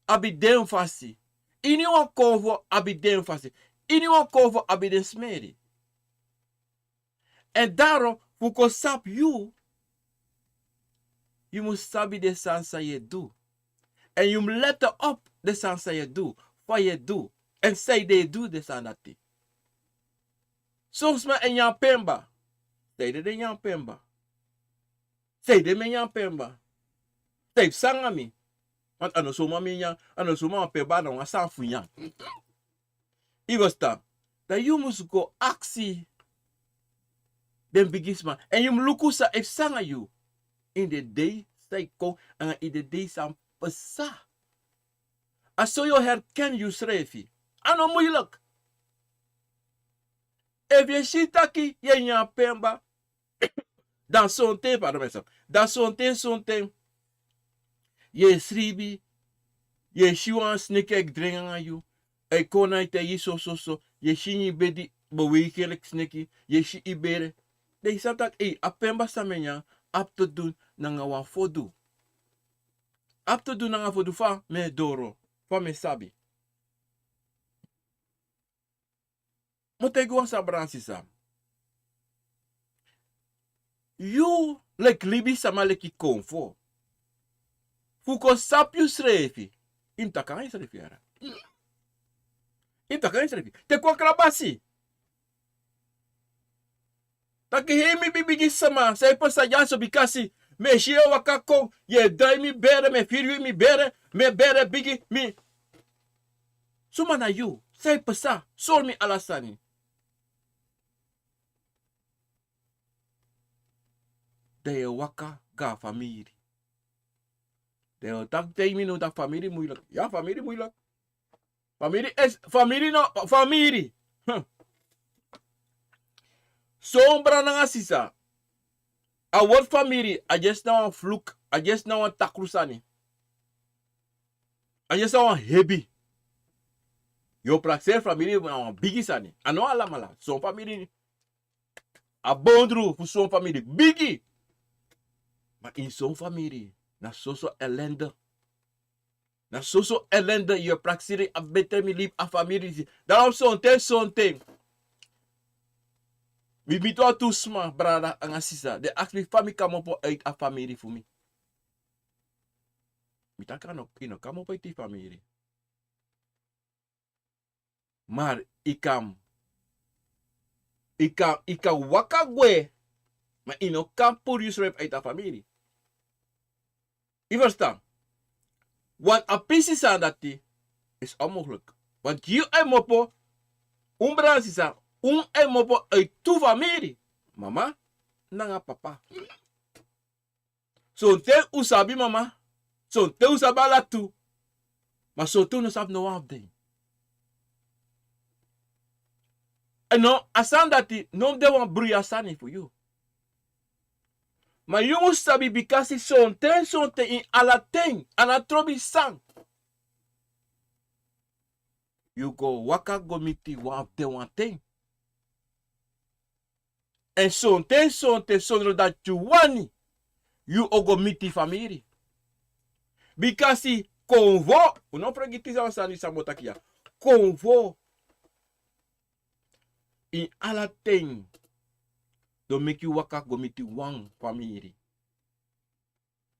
abi den fasi. Iniwan konfo abi den fasi. Iniwan konfo abi den smeri. Èn daro, fu kon sabi yu, yu mus sabi den sani san yu e du. Èn yu mus leti op den sani san yu e du, fa yu e du, èn sanede yu e du den sani dati. Son sma e nyan pemba. Sanede den e nyan pemba? Sanede mi e nyan pemba? San yu psa nanga mi? Want a no suma mi nyan, a no suma wan pemba, a no wan sani fu nyan. Yu e ferstan? Dan yu mus go aksi den bigisma. Èn yu mus luku san e psa nanga yu ini den dei san e kon, nanga ini den dei san psa. A so yu o herken yusrefi. A no muilek. Efu yu e si taki yu e nyan pemba, dan sonten, pardon, mensen. Dan sonten, sonten yu e sribi, yu e si wan sneki e dringi nanga yu, e kon na yu, te yu so, so, so, yu e si ini yu bedi, beweging leki sneki, yu e si yu bere. Dan yu sabi taki, ei, a pemba san mi e nyan abi te du nanga wan fodu. Abi te du nanga fodu, fa mi e doro, fa mi e sabi. Mi o taigi wan sani, brada sisa. Yu leki libisma, leki konfo, fu kon sabi yusrefi, yu mus taki nanga yusrefi, yere. Yu mus taki nanga yusrefi. Teki wan krabasi. Taki, hei, mi bigisma, san e pasa dyaso, bikasi mi e si yu e waka kon, yu e drai mi bere, mi e firi yu ini mi bere, mi bere bigi, mi. Suma na yu? San e pasa? Sori mi ala sani. Dan yu e waka go na famiri. Dan yu o taki tegen mi now taki famiri muilek. Ya, famiri muilek. Famiri is, famiri no, famiri. Hm. Son brada nanga sisa. A word famiri, a just na wan vloek, a just na wan takru sani. A just na wan hebi. Yu o prakseri famiri na wan bigi sani. A no alamala. Son famiri, a bondru fu son famiri bigi. Ma ini son famiri, na soso ellende. Na soso ellende yu e prakseri, a betre mi libi a famiri disi. Daarom sonten, sonten mi miti wan tu sma, brada nanga sisa. Den aksi mi fa mi komopo uit a famiri fu mi. Mi taki a no, yu no komopo uit yu famiri. Maar yu kan, yu kan, yu kan waka gwe, ma yu no kan puru yusrefi uit a famiri. Yu ferstan? Want a pisi sani dati is onmogelijk. Want yu e mopo, un brada nanga sisa, un e mopo uit tu famiri. Mama nanga papa. Sonten un sabi mama, sonten un sabi ala tu, ma sonten un no sabi no wan fu den. Èn no, a sani dati no de wan bruya sani fu yu. Ma yu mus sabi, bikasi sonten, sonten ini ala ten, a no trobi san, yu go waka go miti wan fu den wanten. Èn sonten, sonten, sondro dati yu wani, yu o go miti famiri. Bikasi konfo, un no fergiti san, sani san mi o taki ya. Konfo ini ala ten, den o meki yu waka go miti wan famiri.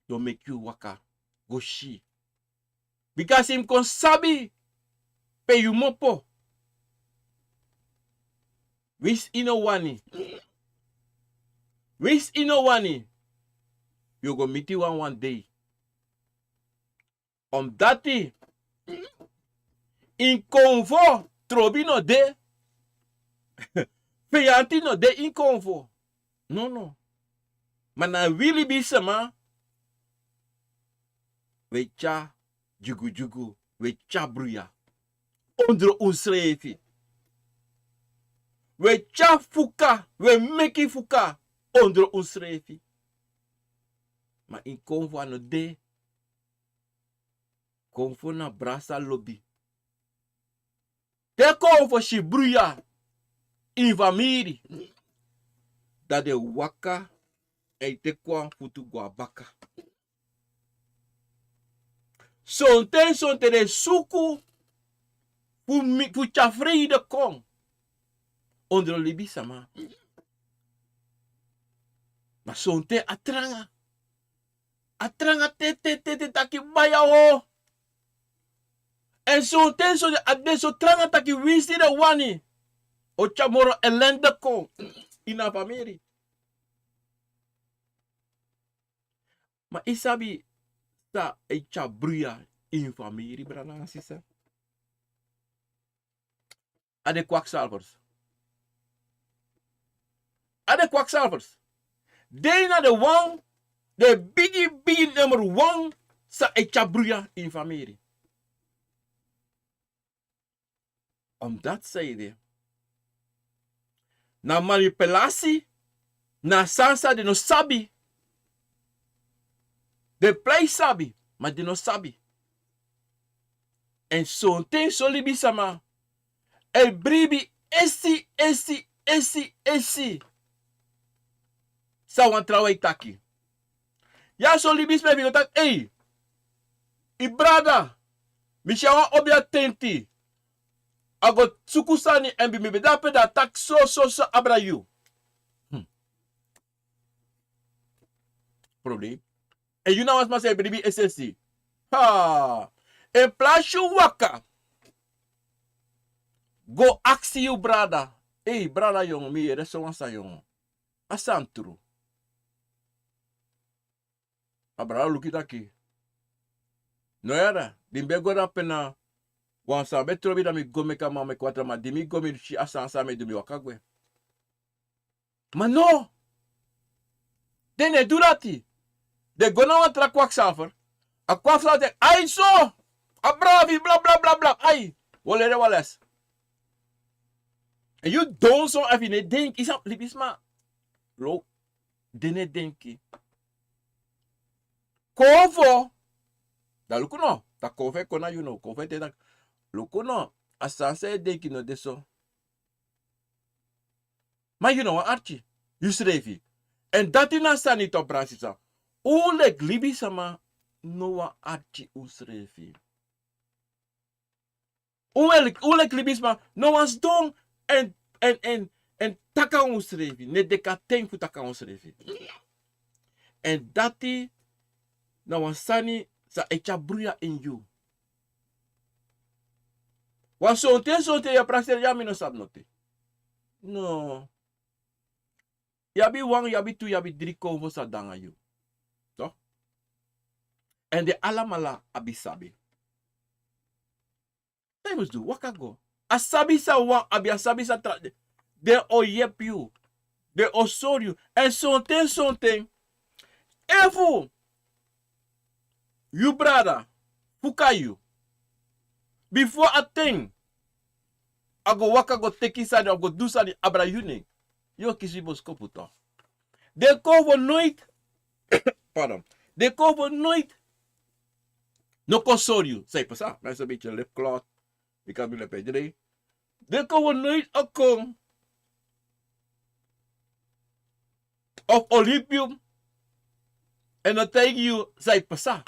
Den o meki yu waka go si. Bikasi yu mus kon sabi pe yu mopo. Winsi yu no wani, winsi yu no wani, yu o go miti wan wan dei. Omdati ini konfo trobi no de. Feyanti no de ini konfo. Nono. Ma na wi libisma, wi e tyari dyugudyugu, wi e tyari bruya ondro unsrefi. Wi e tyari fuka, wi e meki fuka ondro unsrefi. Ma ini konfo a no de. Konfo na brasa lobi. Te konfo si bruya ini famiri, dan den waka, èn yu teki wan futu go na baka. Sonten, sonten den suku fu mi, fu tyari freide kon ondro libisma. Ma sonten a tranga. A tranga te, te, te, te taki baya o. Èn sonten, sonten a de so tranga taki winsi den wani, o tyari moro ellende kon ini a famiri. Ma yu sabi san e tyari bruya ini famiri, brada nanga sisa? A den kwaksalvers. A den kwaksalvers. Den na den wan, den bigi, bigi nummer wan san e tyari bruya ini famiri. Omdati san ede, na manipulasi, na sani san den no sabi. Den prei sabi, ma den no sabi. Èn sonten son libisma e bribi esi, esi, esi, esi. San wan trawan e taki. Ya son libisma e bigin taki: ei, yu brada, mi si a wan obiatenti, a go suku sani èn mi ben de ape, dan a taki so, so, so abra yu. Hmm. Problem. Èn yu na wan sma san e bribi esesi. Ha! En plasi yu waka go aksi yu brada: ei, brada yongu, mi yere sowan sani yongu. A sani tru? A brada luku yu taki: no yere, di mi ben go dape na Wan sani ben trobi, dan mi go meki a man meki watra, ma di mi go mi si a sani san mi e du, mi waka gwe. Ma no. Den no e du dati. Den go na wan tra kwaksalfer. A kwaksalfer taki: "Ai so. A bravi, bla, bla, bla, bla. Ai. Wi o leri wan les." Èn yu don so, efu yu no e denki, yu sabi, libisma. Lo, den no e denki. Konfo. Dan luku no. Dan konfo e kon na yu no. Konfo e taki taki: "Luku no. A sani san yu e denki no de so." Ma yu no wan arki yusrefi. Èn dati na sani tu, brada sisa. Un leki libisma no wan arki unsrefi. Un leki, un leki libisma no wan sidon èn, èn, èn, èn taki nanga unsrefi. No e deki a ten fu taki nanga unsrefi. Èn dati na wan sani san e tyari bruya ini yu. Wan sonten, sonten yu e prakseri: "Ya, mi no sabi noti." No. Yu abi wan, yu abi tu, yu abi dri konfo san de nanga yu. Toch? Èn den alamala abi sabi. San yu mus du, waka go. A sabi san wan abi, a sabi san tra-, den o yepi yu. Den o sori yu. Èn sonten, sonten, efu yu brada fuka yu, bifo a ten a go waka go teki sani, a go du sani abra yu nen, yu o kisi boskopu tu. Den konfo noiti, pardon, den konfo noiti no kon sori yu san e pasa. Ma yu sabi, yu e lipklot, yu kan du lipedrei. Den konfo noiti o kon of o libi yu èn o taigi yu san e pasa.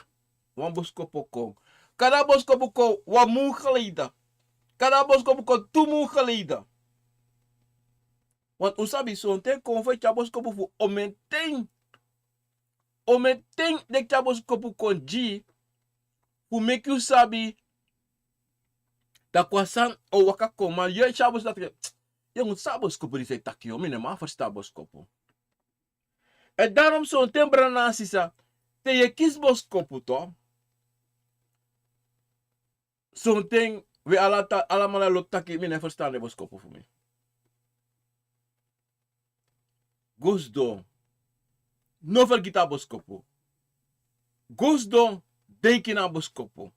Wan boskopu o kon. Kande a boskopu kon wan mun geleden. Kande a boskopu kon tu mun geleden. Want un sabi, sonten konfo e tyari boskopu fu omen ten. Omen ten den e tyari boskopu kon gi yu, fu meki yu sabi taki wan sani o waka kon. Ma yu e si a boskopu taki: "Yu mus sabi a boskopu disi e taki, yu, mi no man ferstan a boskopu." Èn daarom sonten, brada nanga sisa, te yu e kisi boskopu tu, sonten wi ala ta-, alamala lobi taki: "Mi no e ferstan den boskopu fu mi." Go sidon. No fergiti a boskopu. Go sidon, denki na a boskopu.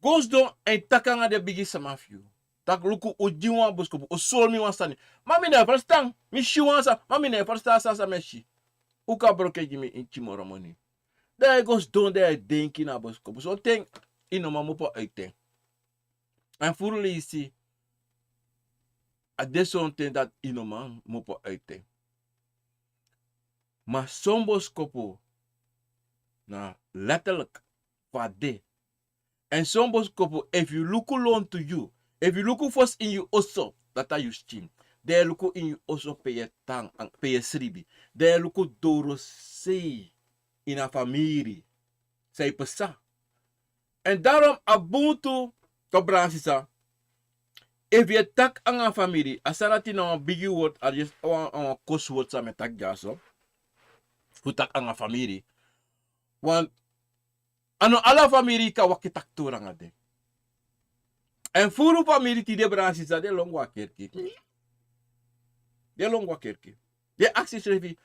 Go sidon èn taki nanga den bigi sama fu yu. Taki: "Luku, un gi wan boskopu, un sori mi wan sani. Ma mi no e ferstan. Mi si wan sani, ma mi no e ferstan a sani san mi e si. Un kan broko en gi mi ini tyi moro moni." Dan yu e go sidon, dan yu e denki na a boskopu. Sonten yu no man opo uiti en. Èn furu leisi, a de sonten dati yu no man opo uiti en. Ma son boskopu na letterlijk fu a de. Èn son boskopu, efu yu luku lontu yu, efu yu luku fosi ini yu oso, dati a yu skin. Dan yu e luku ini yu oso pe yu e tan, pe yu e sribi. Dan yu e luku dorosei ini a famiri san e pasa. Èn daarom a bun tu, toch, brada sisa, efu yu e taki nanga famiri, a sani dati na wan bigi word, a just wan, wan kosword san mi e taki dyaso. Fu taki nanga famiri. Want a no ala famiri yu kan waka e taki tori nanga den. Èn furu famiri tide, brada sisa, den e lon go a kerki. Den e lon go a kerki. Yu e aksi yusrefi.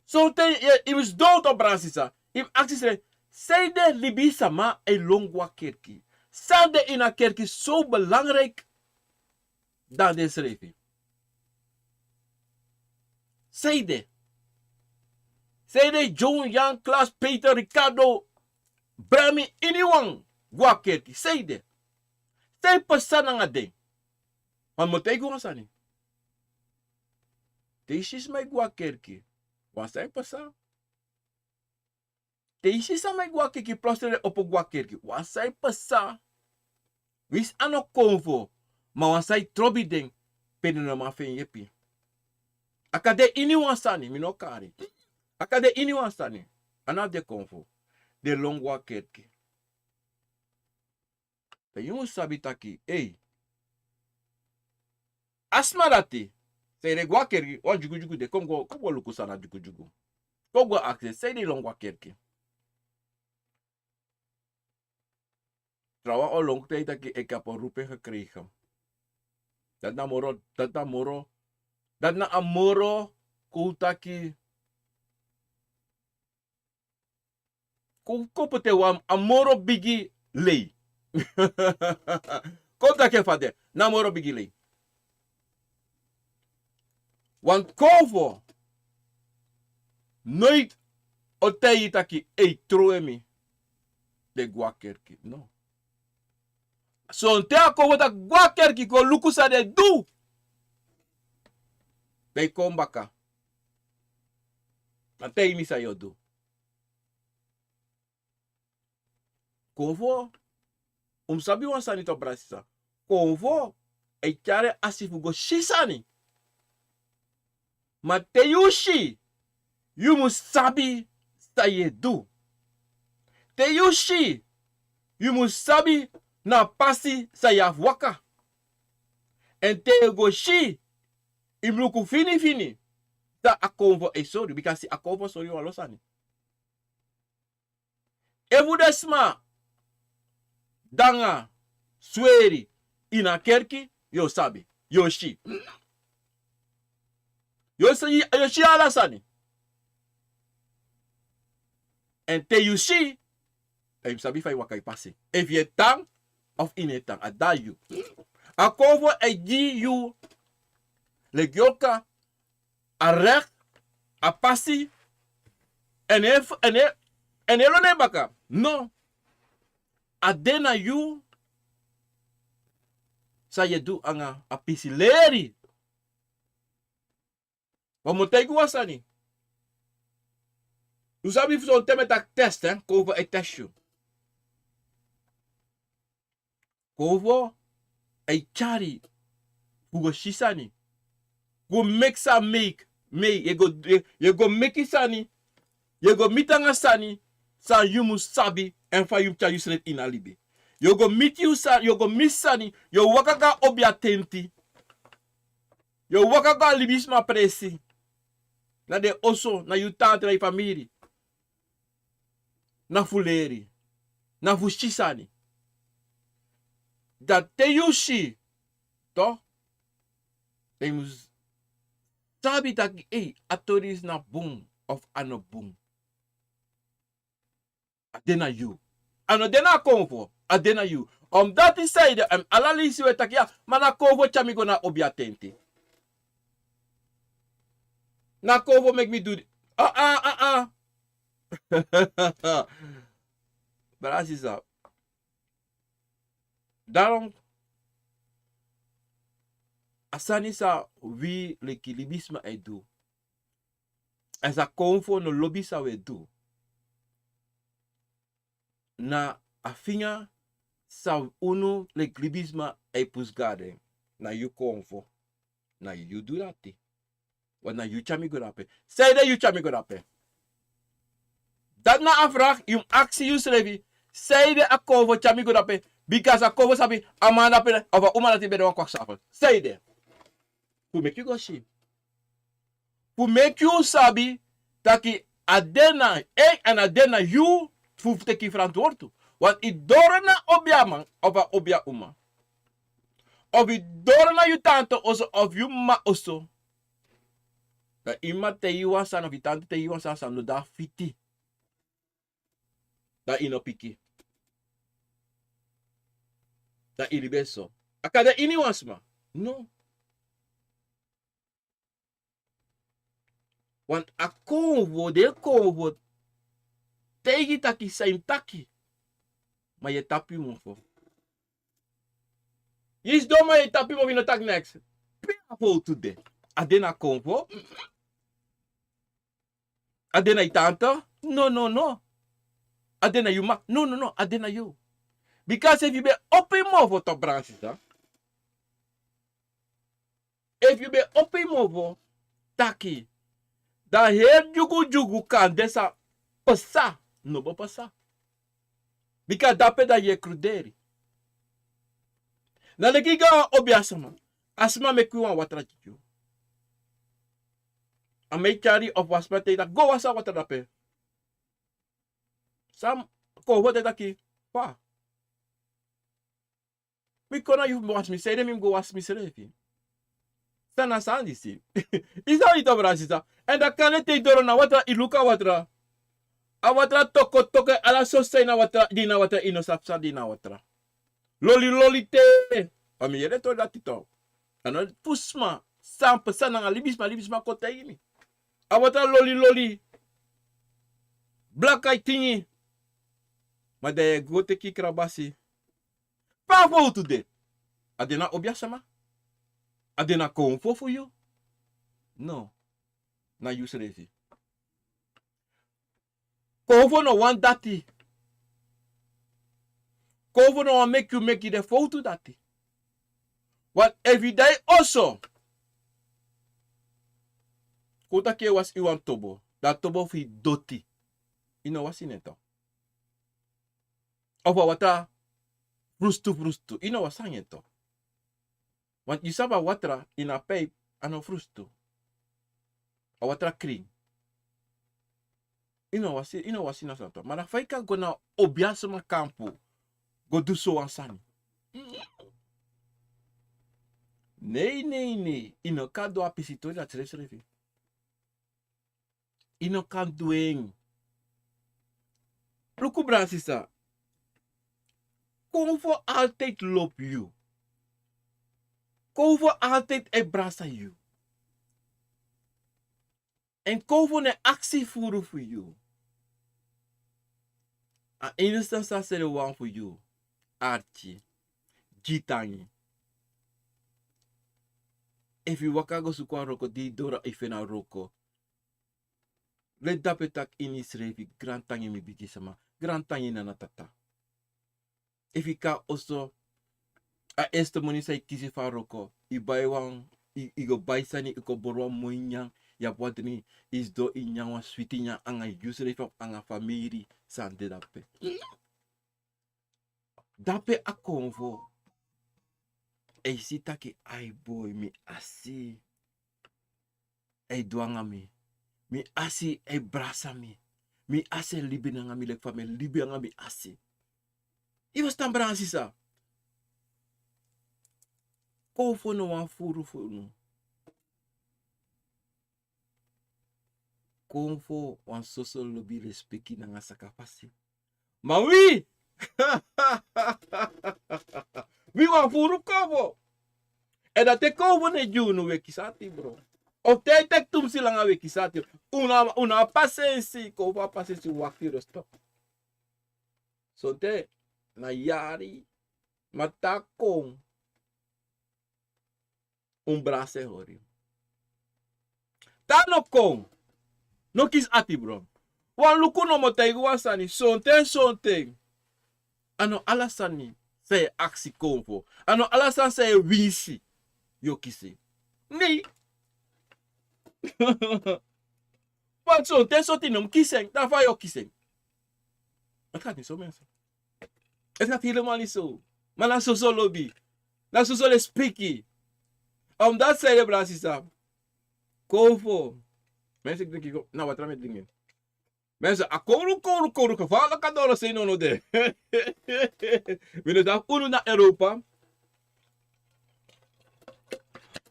Sonten yu, yu mus sidon, toch, brada sisa. Yu mus aksi yusrefi: sanede libisma e lon go a kerki? San de ini a kerki so belangrijk dan densrefi? Sanede? Sanede John, Jan, Klaas, Peter, Ricardo, Brami, iniwan go a kerki? Sanede? San e pasa nanga den? Want mi o taigi wan sani. Te yu si sma e go a kerki, wan sani e pasa. Te yu si sama e go a kerki, plotseling den opo go a kerki, wan sani e pasa. Winsi a no konfo, ma wan sani e trobi den, pe den no man feni yepi. A kan de iniwan sani, mi no kari. A kan de iniwan sani. A no abi den konfo. Den e lon go a kerki. Dan yu mus sabi taki, ei, a sma dati, sanede e go a kerki? Wan dyugudyugu de. Kon go, kon go luku san na dyugudyugu. Kon go aksi en sanede e lon go a kerki. Trawan o lon kte taki ik heb een roeping gekregen. Dati na moro, dati na moro, dati na a moro kon taki. Kon, kon poti wan a moro bigi lei. Kon taki fa de, na moro bigi lei. Wan konfo noiti o taigi taki: "Ei, trowe mi." Den gwe na kerki. No. Sonten a konfo taki: "Gwe na kerki, go luku san den du." Den kon baka. Dan taigi mi san yu o du. Konfo, un mus sabi wan sani tu, brada, sisa. Konfo e tyari en asi fu go si sani. Ma te yu si, yu mus sabi san yu e du. Te yu si, yu mus sabi na a pasi san yu abi fu waka. Èn te yu go si, yu mus luku finifini san a konfo e sori, bika a konfo sori wan lo sani. Efu den sma danga, sweri, ini a kerki, yu o sabi, yu o si. Yu o si, yu o si ala sani. Èn te yu si, dan yu mus sabi fa yu waka yu pasi. Efu yu e tan, of yu no e tan, a de na yu. A konfo e gi yu, leki yu o kan, a rek, a pasi, èn e, èn e, èn e lon na en baka. No. A de na yu san yu e du anga a pisi leri. Wan mi o taigi wan sani. Yu sabi fu sonten mi e taki test, hè, konfo e test yu. Konfo e tyari fu go si sani. Go meki san meki, mei, yu e go, yu e go meki sani. Yu e go miti anga sani san yu mus sabi, èn fa yu mus tyari yusrefi ini a libi. Yu o go miti yu sa-, yu o go miti sani, yu o waka go na obiatenti. Yu o waka go na libisma presi. Na den oso, na yu tante, na yu famiri. Na fu leri, na fu si sani. Dan te yu si, toch, dan yu mus sabi taki, ei, a tori disi na bun of a no bun. A de na yu. A no de na a konfo, a de na yu. Omdati san ede, èn ala leisi wi e taki, ya, ma na konfo tyari mi go na obiatenti. Na konfo meki mi du di-, ah, ah, ah, ah. Brada, sisa. Daarom, a sani san wi leki libisma e du, èn san konfo no lobi san wi e du, na a finga san unu leki libisma e pusu go na den. Na yu konfo. Na yu du dati. Want na yu tyari mi go dape. Sanede yu tyari mi go dape? Dati na a vraag yu mus aksi yusrefi. Sanede a konfo tyari mi go dape? Bika a konfo sabi a man dape, of a uma dati ben de wan kwakzalver. Sanede? Fu meki yu go si. Fu meki yu sabi taki a de na en, èn a de na yu fu teki frantwortu. Want yu doro na obiaman of a obiauma, of yu doro na yu tante oso of yu m'ma oso. Dan yu m'ma taigi yu wan sani of yu tante taigi yu wan sani san no de na fiti. Dan yu no piki. Dan yu libi e so. A kan de ini wan sma. No. Want a konfo, den konfo taigi taki san yu mus taki. Ma yu e tapu yu mofo. Yu sidon ma yu e tapu yu mofo, yu no taki neks. Pe a fowtu de? A de na konfo? A de na yu tante? No, no, no. A de na yu m'ma? No, no, no. A de na yu. Bika efu yu ben opo yu mofo, toch, brada, sisa. Efu yu ben opo yu mofo taki, dan heri dyugudyugu kande sa pasa, no bo pasa. Bika dape dan yu e kruderi. Na leki yu go na wan obiasma. A sma meki wan watra gi yu. A man e tyari yu of wan sma taigi yu taki go wasi a watra dape. San konfo taigi yu taki, fa? Mi kon na yu fu wasi mi, sanede mi mus go wasi misrefi? San na sani disi? I sabi yu, brada sisa. Èn dan kande te i doro na watra, i luku a watra. A watra toko toko, ala sortu sani na watra, di na watra, i no sabi san di na watra. Loli loli te. A mi yere tori dati tu. A no fu sma, san pasa nanga libisma, libisma kon taigi mi. A watra loli loli. Blaka i tingi. Ma dan yu e go teki krabasi. Fa a fowtu de? A de na obiasma? A de na konfo fu yu? No. Na yusrefi. Konfo no wani dati. Konfo no wani meki yu meki den fowtu dati. Want efu i de na oso, kon taki yu e wasi iwan tobo, dan a tobo fu yu doti. I no wasi en tu. Of a watra frustu frustu, i no wasi en tu. Want yu sabi a watra ini a pijp, a no frustu. A watra krin. I no wasi, i no wasi na sani tu. Ma na fa i kan go na obiasma kampu go du so wan sani? Nei, nei, nei. I no kan du a pisitori dati srefsrefi. I no kan du en. Luku, brada sisa. Konfo altijd lobi yu. Konfo altijd e brasa yu. Èn konfo no e aksi furu fu yu. A enigste san a srefi wani fu yu, arki, gi tangi. Efu i waka go suku a wroko, di i doro i feni a wroko, leti dape taki ini yusrefi: Grantangi, mi bigisma. Grantangi, nana, tata. Efu i kon na oso, a eerste moni san i kisi fu a wroko, i bai wan, i, i go bai sani, i kon bori wan moi nyanyan, i abi wan dringi, i sidon i nyan wan switi nyanyan anga yusrefi of anga famiri san de dape. Dape a konfo e si taki: Ai boi, mi asi e du anga mi. Mi asi e brasa mi. Mi asi e libi nanga mi leki fa mi e libi anga mi asi. I fusutan, brada sisa? Konfo no wani furu fu unu. Konfo wani soso lobi, lespeki nanga sakafasi. Ma wi, wi wani furu konfo. Èn dan te konfo no e gi unu, wi e kisi ati, bro. Of te a e teki tumsi langa, wi e kisi ati. Unu a, unu a pasensi, konfo a pasensi, wakti, rustop. Sonten na yari, ma te a kon, un brasa e hori. Te a no kon, no kisi ati, bro. Wan luku nomo, taigi wan sani, sonten, sonten. A no ala sani san yu e aksi konfo. A no ala sani san yu e winsi yu o kisi. Nei. Want sonten sortu no mu kisi en, dan fa yu o kisi en? A taki so, mensen. A taki helemaal niet zo. Ma na soso lobi. Na soso lespeki. Omdat zij de, brada sisa, konfo. Mensen, ik drink, ik na watra mi e dringi. Mensen, a kowru, kowru, kowru, gevaarlijk a doro sei nono de. Mi no sabi fu unu na Europa.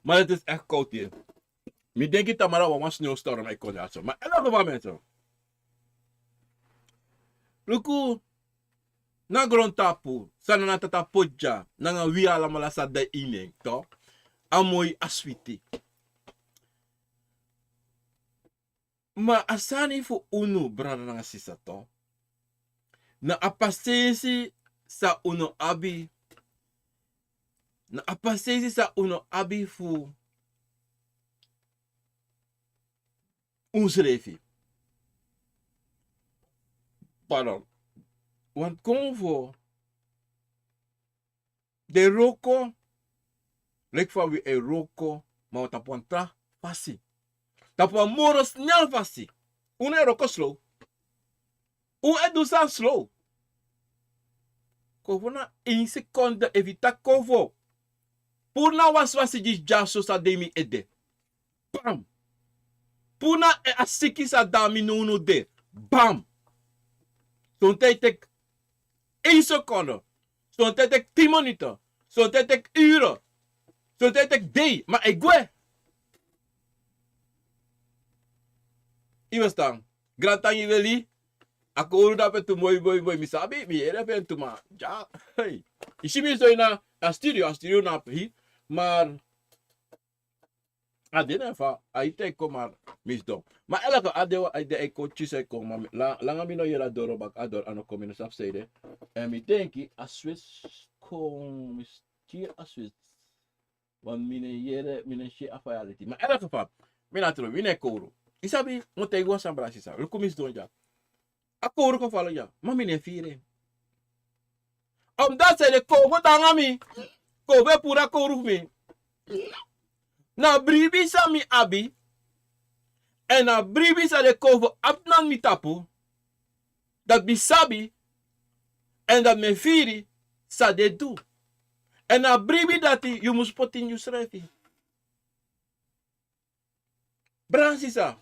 Maar het is echt koud hier. Mi denki tamara wan, wan sneeuwstorm e kon dyaso. Ma in elk geval, mensen. Luku, na grontapu, san Nana Tata poti dya, nanga wi alamala san de ini en, toch? A moi, a switi. Ma a sani fu unu, brada nanga sisa, toch? Na a pasensi san unu abi. Na a pasensi san unu abi fu unsrefi. Pardon. Want konfo den wroko, leki fa wi e wroko, ma tapu wan tra fasi. Tapu wan moro snel fasi. Un no e wroko slow. Un e du sani slow. Konfo na één seconde, efu i taki konfo. Puru na wan swasi disi dyaso san de ini mi ede. Bam! Puru na a siki san de na mi nownow de. Bam! Sonten e teki één seconde. Sonten e teki tin minuten. Sonten teki uru. Sonten teki dei. Ma a e gwe. Yu e ferstan? Grantangi weli. A kowru dape tu moi, moi, moi. Mi sabi, mi yere fu en tu, ma. Dya. Hey. Yu si mi so ini a studio, a studio na ape. Mar a de na fa a e taigi kon, mar mi sidon. Ma elke a de, a de e kon, tyusu e kon, ma mi, la, langa mi no yere a doro baka, a doro a no kon, mi no sabi san ede. Èn mi denki a switch kon, mi s-, kiri a switch. Want mi no e yere, mi no e si a faya leti. Ma elke fa, mi na tron, mi no e kowru. Yu sabi, mi o taigi wan sani, brada sisa. Luku, mi sidon dya. A kowru kon fala dya, ma mi no e firi en. Omdat san den kowru de nanga mi, kowru e puru a kowru fu mi. Na bribi san mi abi, èn na bribi san den kowru abi nanga mi tapu, dati mi sabi, èn dati mi e firi san den du. Èn na bribi dati yu mus poti ini yusrefi. Brada sisa,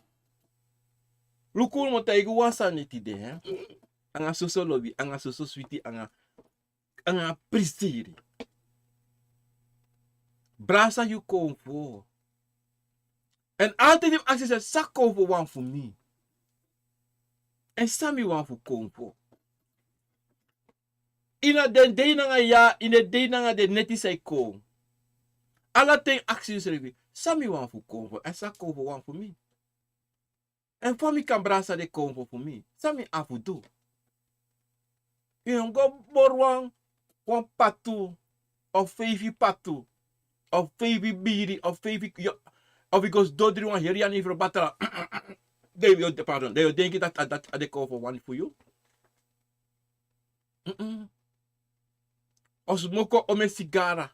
luku, mi o taigi wan sani tide, hè. Anga soso lobi, anga soso switi, anga, anga prisiri. Brasa yu konfo. Èn altijd yu aksi srefi san konfo wani fu mi. Èn san mi wani fu konfo. Ini den dei nanga ya, ini den dei nanga den neti san e kon. Ala ten aksi yusrefi, san mi wani fu konfo, èn san konfo wani fu mi. Èn fa mi kan brasa den konfo fu mi, san mi abi fu du. Yu no go bori wan, wan patu, of feifi patu, of feifi biri, of feifi, yo, of yu go sidon dringi wan heri yani fu batra. Den yu, pardon, den yu o denki dati, dati a den konfo wani fu yu. Mm-mm. O smoko omeni sigara.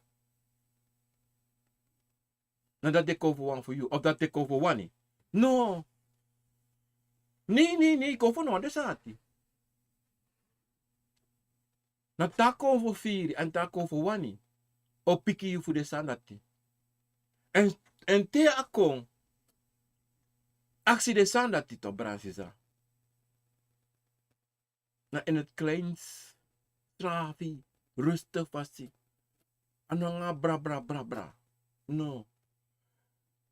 Na dati den konfo wani fu yu, of dati den konfo wani. No. Nei, nei, nei, konfo no wani den sani dati. Na te a konfo firi, èn te a konfo wani, o piki yu fu den sani dati. Èn, èn te a kon, aksi den sani dati tu, brada sisa. Na in het klein, strafi, rustig fasi. A no nanga bra, bra, bra, bra. No.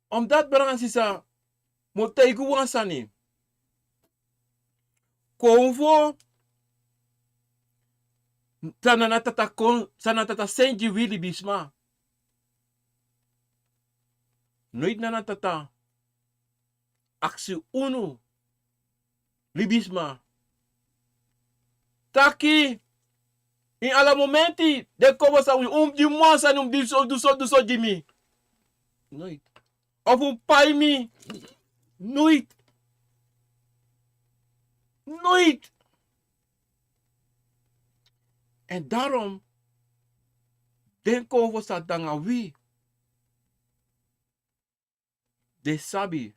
Omdat, brada sisa, mi o taigi wan sani. Konfo, san Nana Tata kon, san Nana Tata seni gi wi libisma. Noiti Nana Tata aksi unu, libisma, taki, ini ala momenti, den konfo san wi un mus gi mi wan sani, un mus du so, du so, du so gi mi. Noiti. Of un pai mi. Noiti. Noiti. Èn daarom, den konfo san de nanga wi, den sabi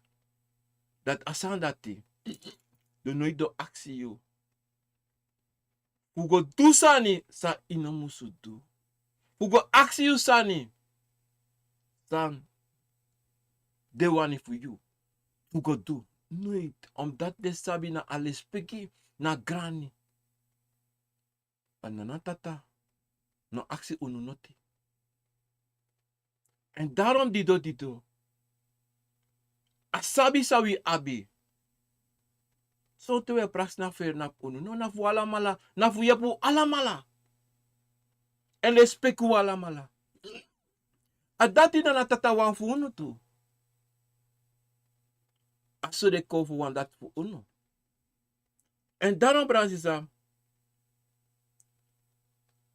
dati a sani dati, den noiti o aksi yu fu go du sani san yu no musu du. Fu go aksi yu sani san den wani fu yu fu go du. Noiti, omdat den sabi na a lespeki na grani. A Nana Tata no aksi unu noti. Èn daarom dido dido, a sabi san wi abi. Sonten wi e prakseri na feri na unu. No, na fu alamala, na fu yepi un alamala. Èn lespeki un alamala. A dati Nana Tata wani fu unu tu. A so den konfo wani dati fu unu. Èn daarom, brada sisa,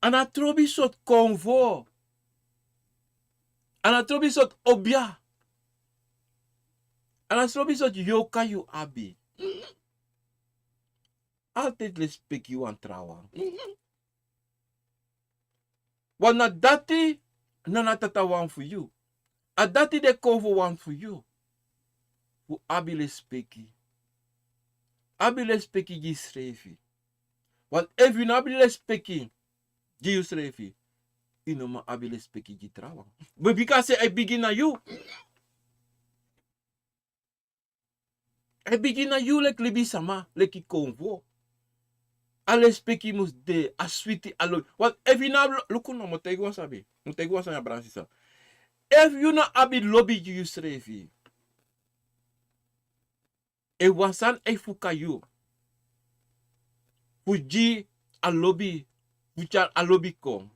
a no trobi sortu konfo, a no trobi sortu obia, a no trobi sortu yorka yu abi. Altijd lespeki wan trawan. Want na dati Nana Tata wani fu yu. A dati den konfo wani fu yu. Fu abi lespeki. Abi lespeki gi yusrefi. Want efu yu no abi lespeki gi yusrefi, yu no man abi lespeki gi trawan. Bika a sani e bigin na yu. A e bigin na yu leki libisma, leki konfo. A lespeki mus de, a switi, a lobi. Want efu yu no abi, luku no, mi o taigi wan sani. Un teki wan sani, a brada sisa. Efu yu no abi lobi gi yusrefi, efu wan sani e fuka yu fu gi a lobi, fu tyari a lobi kon,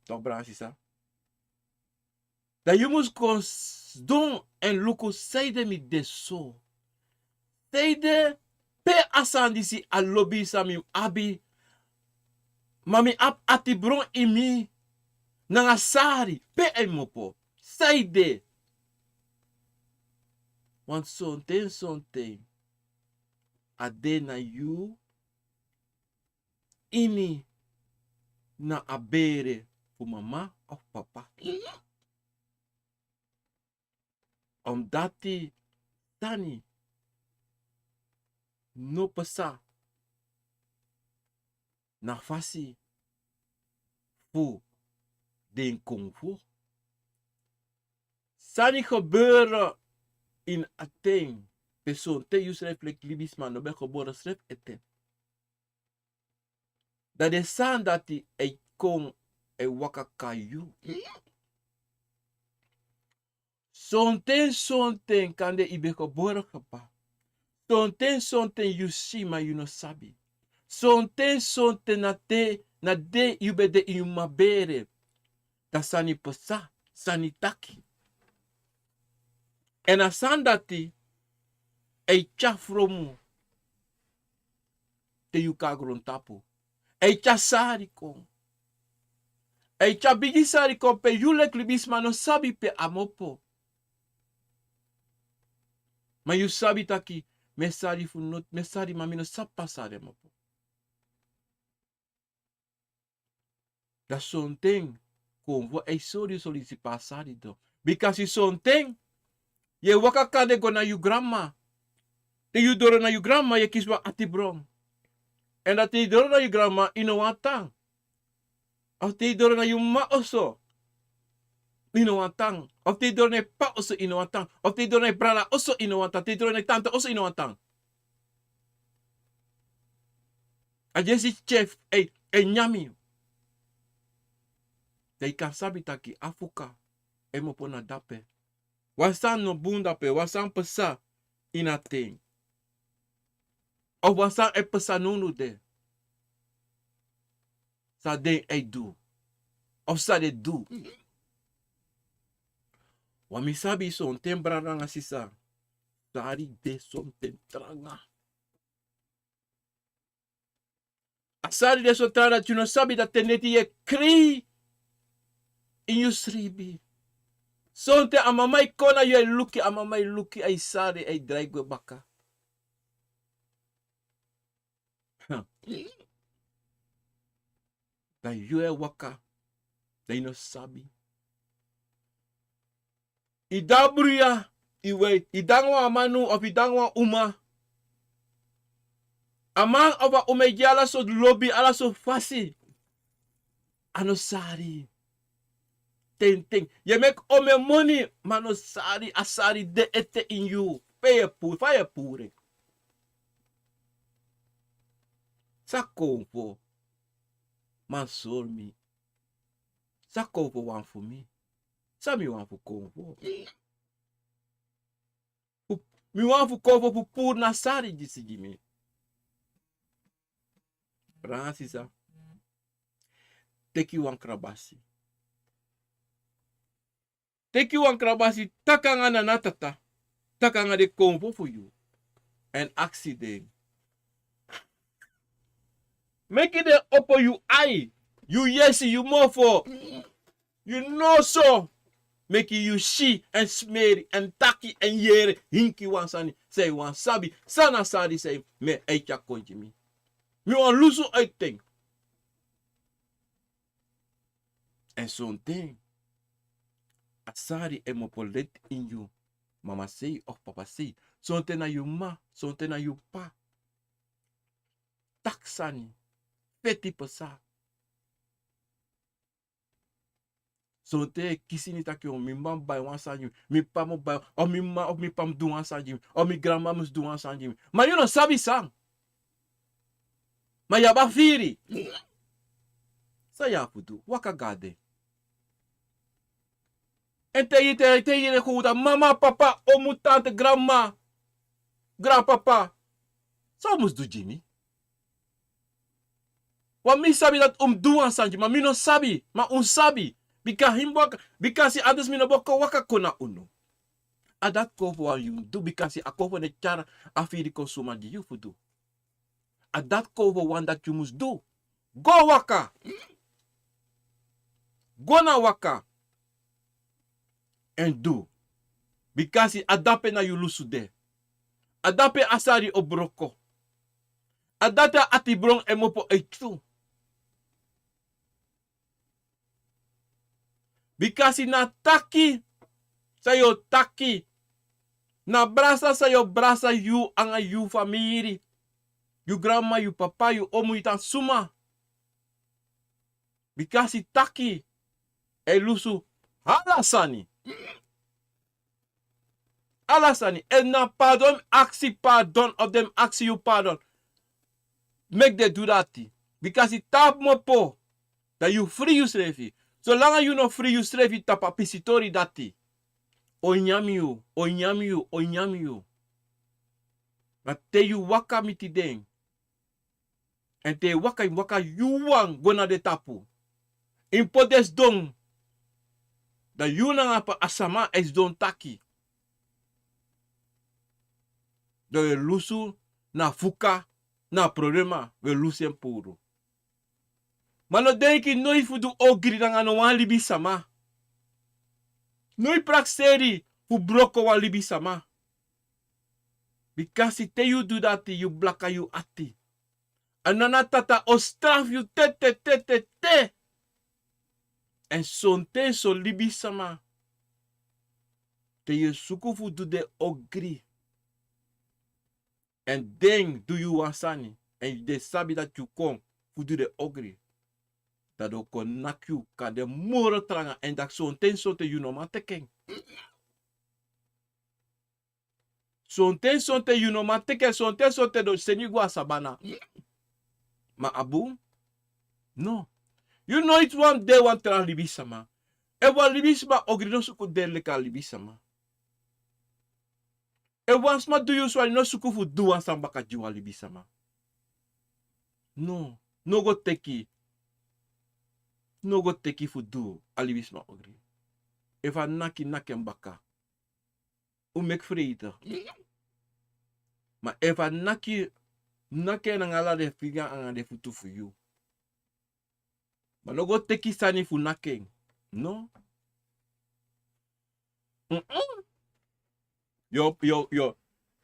toch, brada sisa, dan yu mus kon sidon èn luku sanede mi de so. Sanede pe a sani disi, a lobi san mi abi, ma mi abi atibron ini mi nanga sari, pe a e kmopo? Sanede? Want sonten, sonten a de na yu ini, na a bere fu mama of papa. Omdati sani no pasa na fasi fu den konfo. Sani gebere ini a ten pe sonten yusrefi leki libisma no ben gebore srefi ete. Dan den sani dati e kon e waka kon na yu. Sonten, sonten kande yu ben gebore kaba. Sonten, sonten yu si ma yu no sabi. Sonten, sonten na te, na de yu ben de ini yu mama bere, dan sani pasa, sani taki. Èn a sani dati e tyari fromu te yu kon na grontapu. E tyari sari kon. E tyari bigi sari kon pe yu leki libisma no sabi pe a kmopo. Ma yu sabi taki mi e sari fu no, mi e sari ma mi no sabi pe a sari e kmopo. Dan sonten konfo e sori yu solisi pe a sari doro. Bikasi sonten yu e waka kande go na yu granmama. Te yu doro na yu granmama yu e kisi wan atibron. Èn dan te yu doro na yu granmama yu no wani tan. Of te yu doro na yu mama oso yu no wani tan. Of te yu doro na yu papa oso yu no wani tan. Of te yu doro na yu brada oso yu no wani tan. Te yu doro na yu tanta oso yu no wani tan. A dyesi tyef e, e nyan yu. Dan yu kan sabi taki a fuka e kmopo na dape. Wan sani no bun dape, wan sani pasa ini a ten. Of wan sani e pasa nownow de. San den e du. Of san den du. Wan mi sabi sonten brada nanga sisa. Sari de sonten tranga. A sari de so tranga dati yu no sabi dati te neti yu e krei ini yu sribi. Sonten a mama e kon na yu e luku, a mama e luku a yu sari e drai gwe baka. Dan yu e waka, dan yu no sabi. Yu de a bruya, yu de anga wan manu of yu de anga wan uma. A man of a uma e gi ala sortu lobi, ala sortu fasi. A no sari. Tenten yu e meki omeni moni, ma a no sari, a sari de ete ini yu. Pe yu e puru, fa yu e puru en? San konfo man sori mi? San konfo wani fu mi? San mi wani fu konfo? Fu, mi wani fu konfo fu puru na sari disi gi mi. Brada sisa, teki wan krabasi. Teki wan krabasi, taki anga nana tata, taki anga den konfo fu yu, èn aksi den. Meki den opo yu ai, yu yesi, yu mofo, yu noso. Meki yu si èn smeri èn taki èn yere hinki wan sani san yu wani sabi. San na sari san mi e tyari kon gi mi? Mi wani lusu a ten. Èn sonten a sari e kmopo leti ini yu, mama sei of papa sei. Sonten na yu mama, sonten na yu papa. Taki sani, feti pasa. Sonten e kisi ini taki, o, mi mama mus bai wan sani gi mi, mi papa mus bai, o, mi mama, o, mi papa mus du wan sani gi mi, o, mi granmama mus du wan sani gi mi. Ma yu no sabi san. Ma yu abi a firi. San yu abi fu du? Waka go na den. En te yu te, te yu e go taki mama, papa, omu, tante, granma, granpapa. San un mus du gi mi? Wan mi sabi dati un mus du wan sani gi mi, ma mi no sabi, ma un sabi. Bika hin waka, bikasi a dus mi no bo kon waka kon na unu. A dati kon fu wan yu mus du, bikasi a kon fu den tyari a firi kon suma gi yu fu du. A dati kon fu wan dati yu mus du. Go waka. Go na waka. En du. Bikasi a dape na yu lusu de. A dape a sari o broko. A dati a ati bron e mopo e tu. Bikasi na taki san yu o taki. Na brasa san yu o brasa yu anga yu famiri. Yu granma, yu papa, yu omu, yu tante, suma. Bikasi taki e lusu ala sani. Ala sani. Efu na pardon, aksi pardon, of den aksi yu pardon. Meki den du dati. Bikasi tapu mopo, dan yu fri yusrefi. Solanga yu no fri yusrefi tapu a pisitori dati, o nyan yu, o nyan yu, o nyan yu. Ma te yu waka miti den, en te yu waka, yu waka yu wan go na den tapu, yu mus poti den sidon. Dan yu nanga a sama e sidon taki. Dan wi e lusu na fuka, na problema, wi e lusu en puru. Ma no denki noiti fu du ogri nanga no wan libisama. No e prakseri fu broko wan libisama. Bikasi te yu du dati, yu blaka yu ati. A Nana Tata o strafu yu te, te, te, te, te. En sonten son libisama, te yu e suku fu du den ogri, en den du yu wan sani, en den sabi dati yu kon fu du den ogri, dan den o kon naki yu kande moro tranga, en dati sonten, sonten yu no man teki en. Sonten, sonten yu no man teki en, sonten, sonten den o seni yu go na sabana. Ma a bun? No. Yu noiti wani de wan tra libisama. Efu wan libisama ogri, no suku de leki a libisama. Efu wan sma du yu swali, no suku fu du wan sani baka gi wan libisama. No. No go teki. No go teki fu du a libisama ogri. Efu a naki, naki en baka. Un meki freiti. Ma efu a naki, naki en nanga ala den finga anga den futu fu yu. Ma no go teki sani fu naki en. No. Mm-mm. Yo, yo, yo.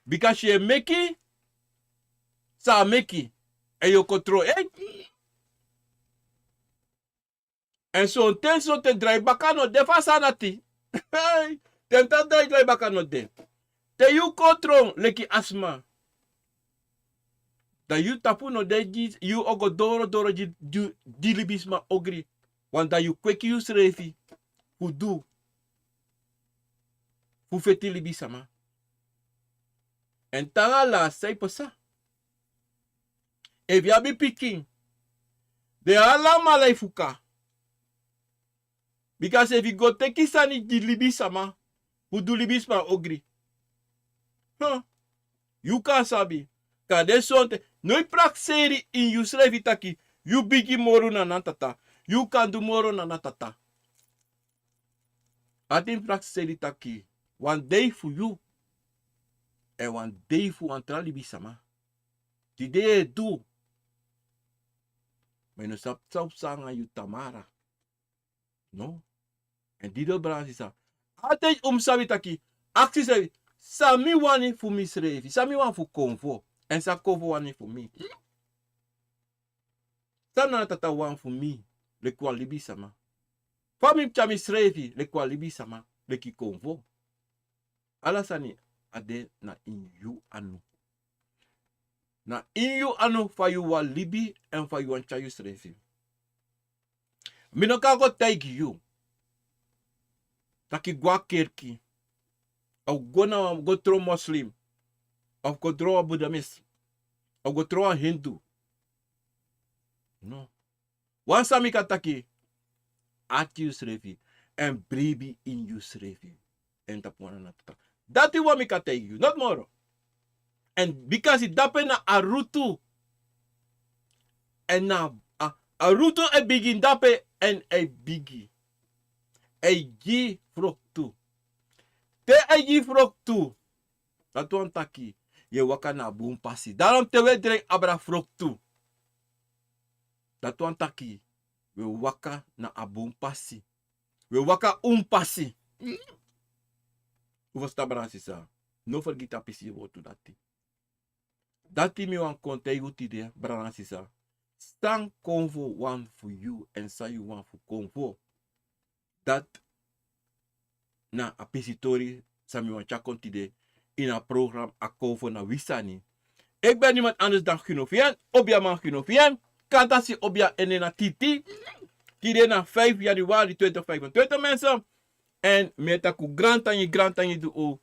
Bikasi yu e meki san a meki. En yu o kontro, ei. En sonten, sonten drai baka no de fu a sani dati. Te mi taki drai, drai baka no de. Te yu kon tron leki a sma, dan yu tapu no de gi, yu o go doro, doro gi, gi, gi libisma ogri. Want dan yu kweki yusrefi fu du, fu feti libisma. En te ala san e pasa. Efu yu abi pikin, den alamala e fuka. Bikasi efu yu go teki sani gi libisma, fu du libisma ogri, hm, yu kan sabi. Kande sonten, no e prakseri ini yusrefi taki yu bigi moro na Nana Tata. Yu kan du moro na Nana Tata. Ati mus prakseri taki wan dei fu yu, en wan dei fu wan tra libisma. Tide yu e du, ma yu no sabi san o psa nanga yu tamara. No. En didon, brada, sisa, ati un mus sabi taki, aksi yusrefi, san mi wani fu misrefi, san mi wani fu konfo, en san konfo wani fu mi. San Nana Tata wani fu mi, leki wan libisma. Fa mi mus tyari misrefi leki wan libisma, leki konfo. Ala sani a de na ini yu anu. Na ini yu anu fa yu wani libi, en fa yu wani tyari yusrefi. Mi no kan go taigi yu taki go na kerki, of go na, go tron moslim, of go tron wan budamis, of go tron wan hindu. No. Wan san mi kan taki, ati yusrefi. Èn bribi ini yusrefi. Èn tapu wan na tata. Dati wan mi kan taigi yu, noti moro. Èn bikasi dape na a rutu. Èn na a, a rutu e bigin dape èn e bigi. E gi froktu. Te e gi froktu. Dati wan taki, yu e waka na a bun pasi. Darom te wi e drai abra froktu. Dati wan taki, wi e waka na a bun pasi. Wi e waka un pasi. Un ferstan, brada nanga sisa. No fergiti a pisi wortu dati. Dati mi wani kon taigi un tide, brada nanga sisa. San Konfo wani fu yu èn san yu wani fu Konfo. Dati na a pisi tori san mi wani tyari kon tide ini a program Akonfo na wi sani. Eki ben niemand anders dan Gino Fien, obiaman Gino Fien. Kantasi obia en nen na Titi. Tide na vijf januari twintig vijfentwintig, mensen. Èn mi e taki un grantangi, grantangi di un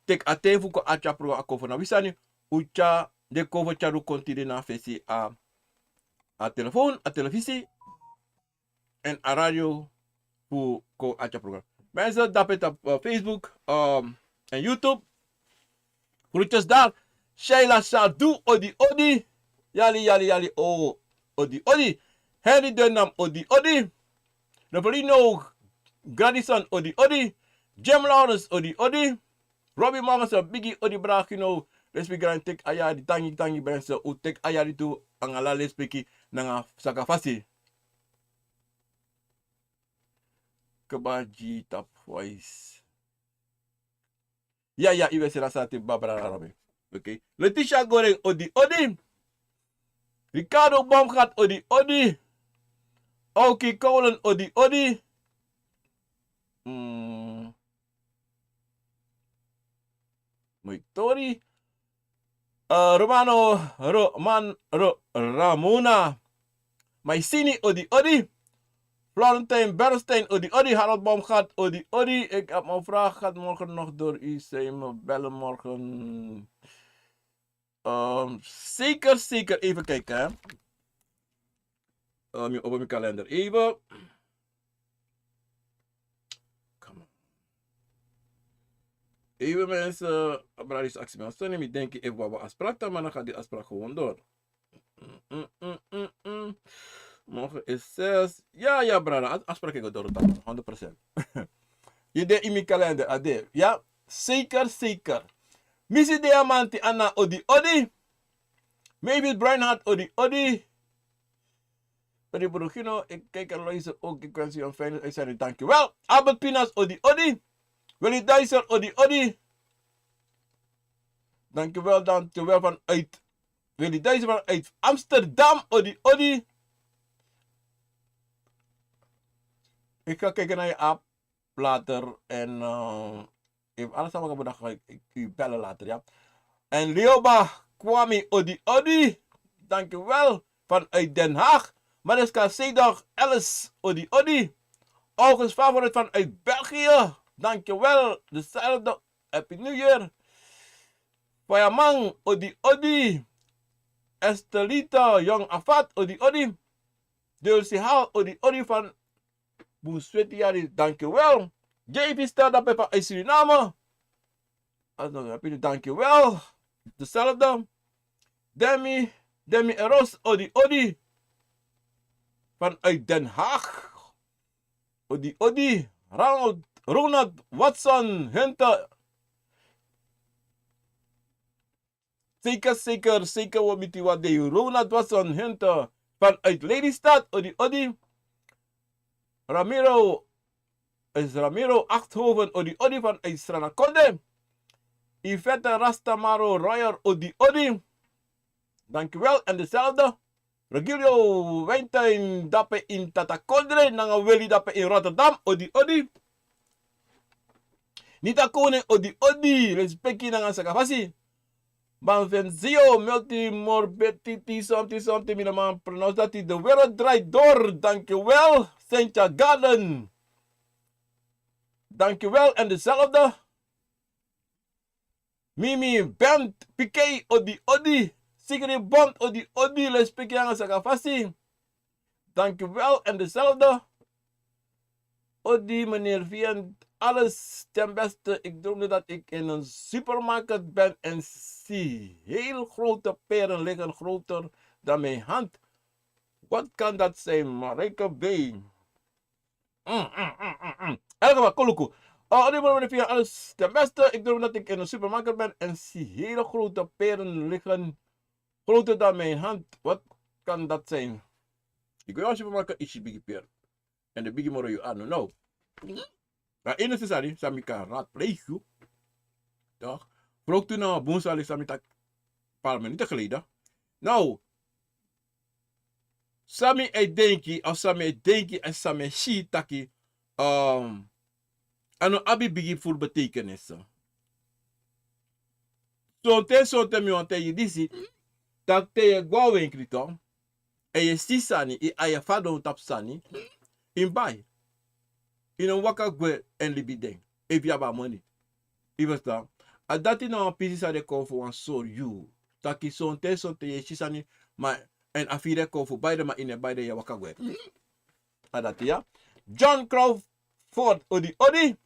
teki a ten fu kon arki a program Akonfo na wi sani. Un tyari den konfo tyari un kon tide na fesi a, a telefoon, a televisi èn a radio fu kon arki a program. Mensen, dape tapu, eh, Facebook, ehm, èn YouTube. Groetjes daar. Sheila Sadu, odi odi. Yali, yali, yali, o, odi odi. Henry Denam, odi odi. Reverino Gradison, odi odi. Jim Lawrence, odi odi. Robbie Morgensen, bigi odi, brada Gino. Lespeki, grantangi, teki a yari, dangi, dangi, mensen. Un teki a yari tu, nanga ala lespeki nanga sakafasi. Kaba gi tapu wise. Ya, ya, i ben seni a sani baba, brada Robbie. Oké. Letitia Goreng, odi odi. Ricardo Baumgart, odi odi. Aoki Koulen, odi odi. Mm. Moi tori. Eh, Romano, Roman, Ro-, Ramona. Maisini, odi odi. Florentine Bernstein, odi odi. Harold Baumgart, odi odi. Ik heb mijn vraag, gaat morgen nog door? U zei me bellen morgen. Ehm, zeker, zeker. Even kijken, hè. Ehm, mi opo mi kalender even. Come on. Even, mensen, brada, is actie, mensen. Mi denki efu wi abi afspraak, dan mi o go doro a afspraak gewoon door. Mm, mm, mm, mm, mm. Morgen is zes. Ya, ya, brada. Af-, afspraak e go doro, honderd procent. Yu de ini mi kalender, a de. Ya, zeker, zeker. Misi Diamanti Anna, odi odi. Mavis Breinhart, odi odi. Odi, broer Gino, ik kijk en luister ook. Ik wens u een fijne uitzending. Dankjewel. Albert Pinas, odi odi. Willy Duiser, odi odi. Dankjewel, dankjewel vanuit Willy Duiser vanuit Amsterdam, odi odi. Ik ga kijken naar je app later. En, eh, efu alles sama kan bedacht, ga ik u bellen later, ja. En Leoba Kwame, odi odi. Dankjewel. Vanuit Den Haag. Mariska Seedorf, Alice, odi odi. August Favorit vanuit België. Dankjewel. Dezelfde. Happy New Year. Fayaman, odi odi. Estelita, Young Afat, odi odi. Dulcie Hal, odi odi, van Boesweti Yari, dankjewel. J P Stel, dape vanuit Suriname. Also, heb je, dankjewel. Dezelfde. Demi, Demi Eros, odi odi. Vanuit Den Haag. Odi odi. Ronald, Ronald Watson Hunter. Zeker, zeker, zeker, wi o miti wan dei. Ronald Watson Hunter vanuit Lelystad, odi odi. Ramiro, is Ramiro Achthoven, odi odi, vanuit Sranakonde. Yvette Rastamaro Royer, odi odi. Dankjewel, en dezelfde. Regilio Wijntuin, dape in Tatakondre, nanga Willy dape in Rotterdam, odi odi. Nita Koning, odi odi, respeki nanga sakafasi. Banvenzio, multimorbidity, something, something, mi no man pronounce dati. De wereld draait door, dankjewel. Sentja Garden, dankjewel, en dezelfde. Mimi Bent, Pikei, odi odi. Sigrid Bond, odi odi, respeki nanga sakafasi. Dankjewel, en dezelfde. Odi, meneer Vian, alles ten beste. Ik droomde dat ik in een supermarkt ben en zie heel grote peren liggen, groter dan mijn hand. Wat kan dat zijn, Marike B? Mm, mm, mm, mm, mm. Elke geval, koluku. Oh, odi, meneer Vian, alles ten beste. Ik droomde dat ik in een supermarkt ben en zie hele grote peren liggen, groter dan mijn hand. Wat kan dat zijn? Ik wil een supermarkt, isi bigi per. En de bigi moro yu anu. No. Na ini sani, san mi kan raadpleeg yu. Toch? Vroeg tu na bun sani san mi taki paar minuten geleden. Now, san mi e denki, of san mi e denki, en san mi e si taki, um, a no abi bigi furu betekenis. Sonten, sonten mi wani taigi yu disi, taki te yu e gwe na wenkri, toch, èn yu e si sani, yu abi fadon tapu sani, yu mus bai. Yu no waka gwe èn libi den, efu yu abi a moni. Yu ferstan? A dati na wan pisi san den kon fu wani sori yu. Taki sonten, sonten yu e si sani, ma èn a firi e kon fu bai den, ma yu no e bai den, yu e waka gwe. A dati ya. John Crawford, odi, odi.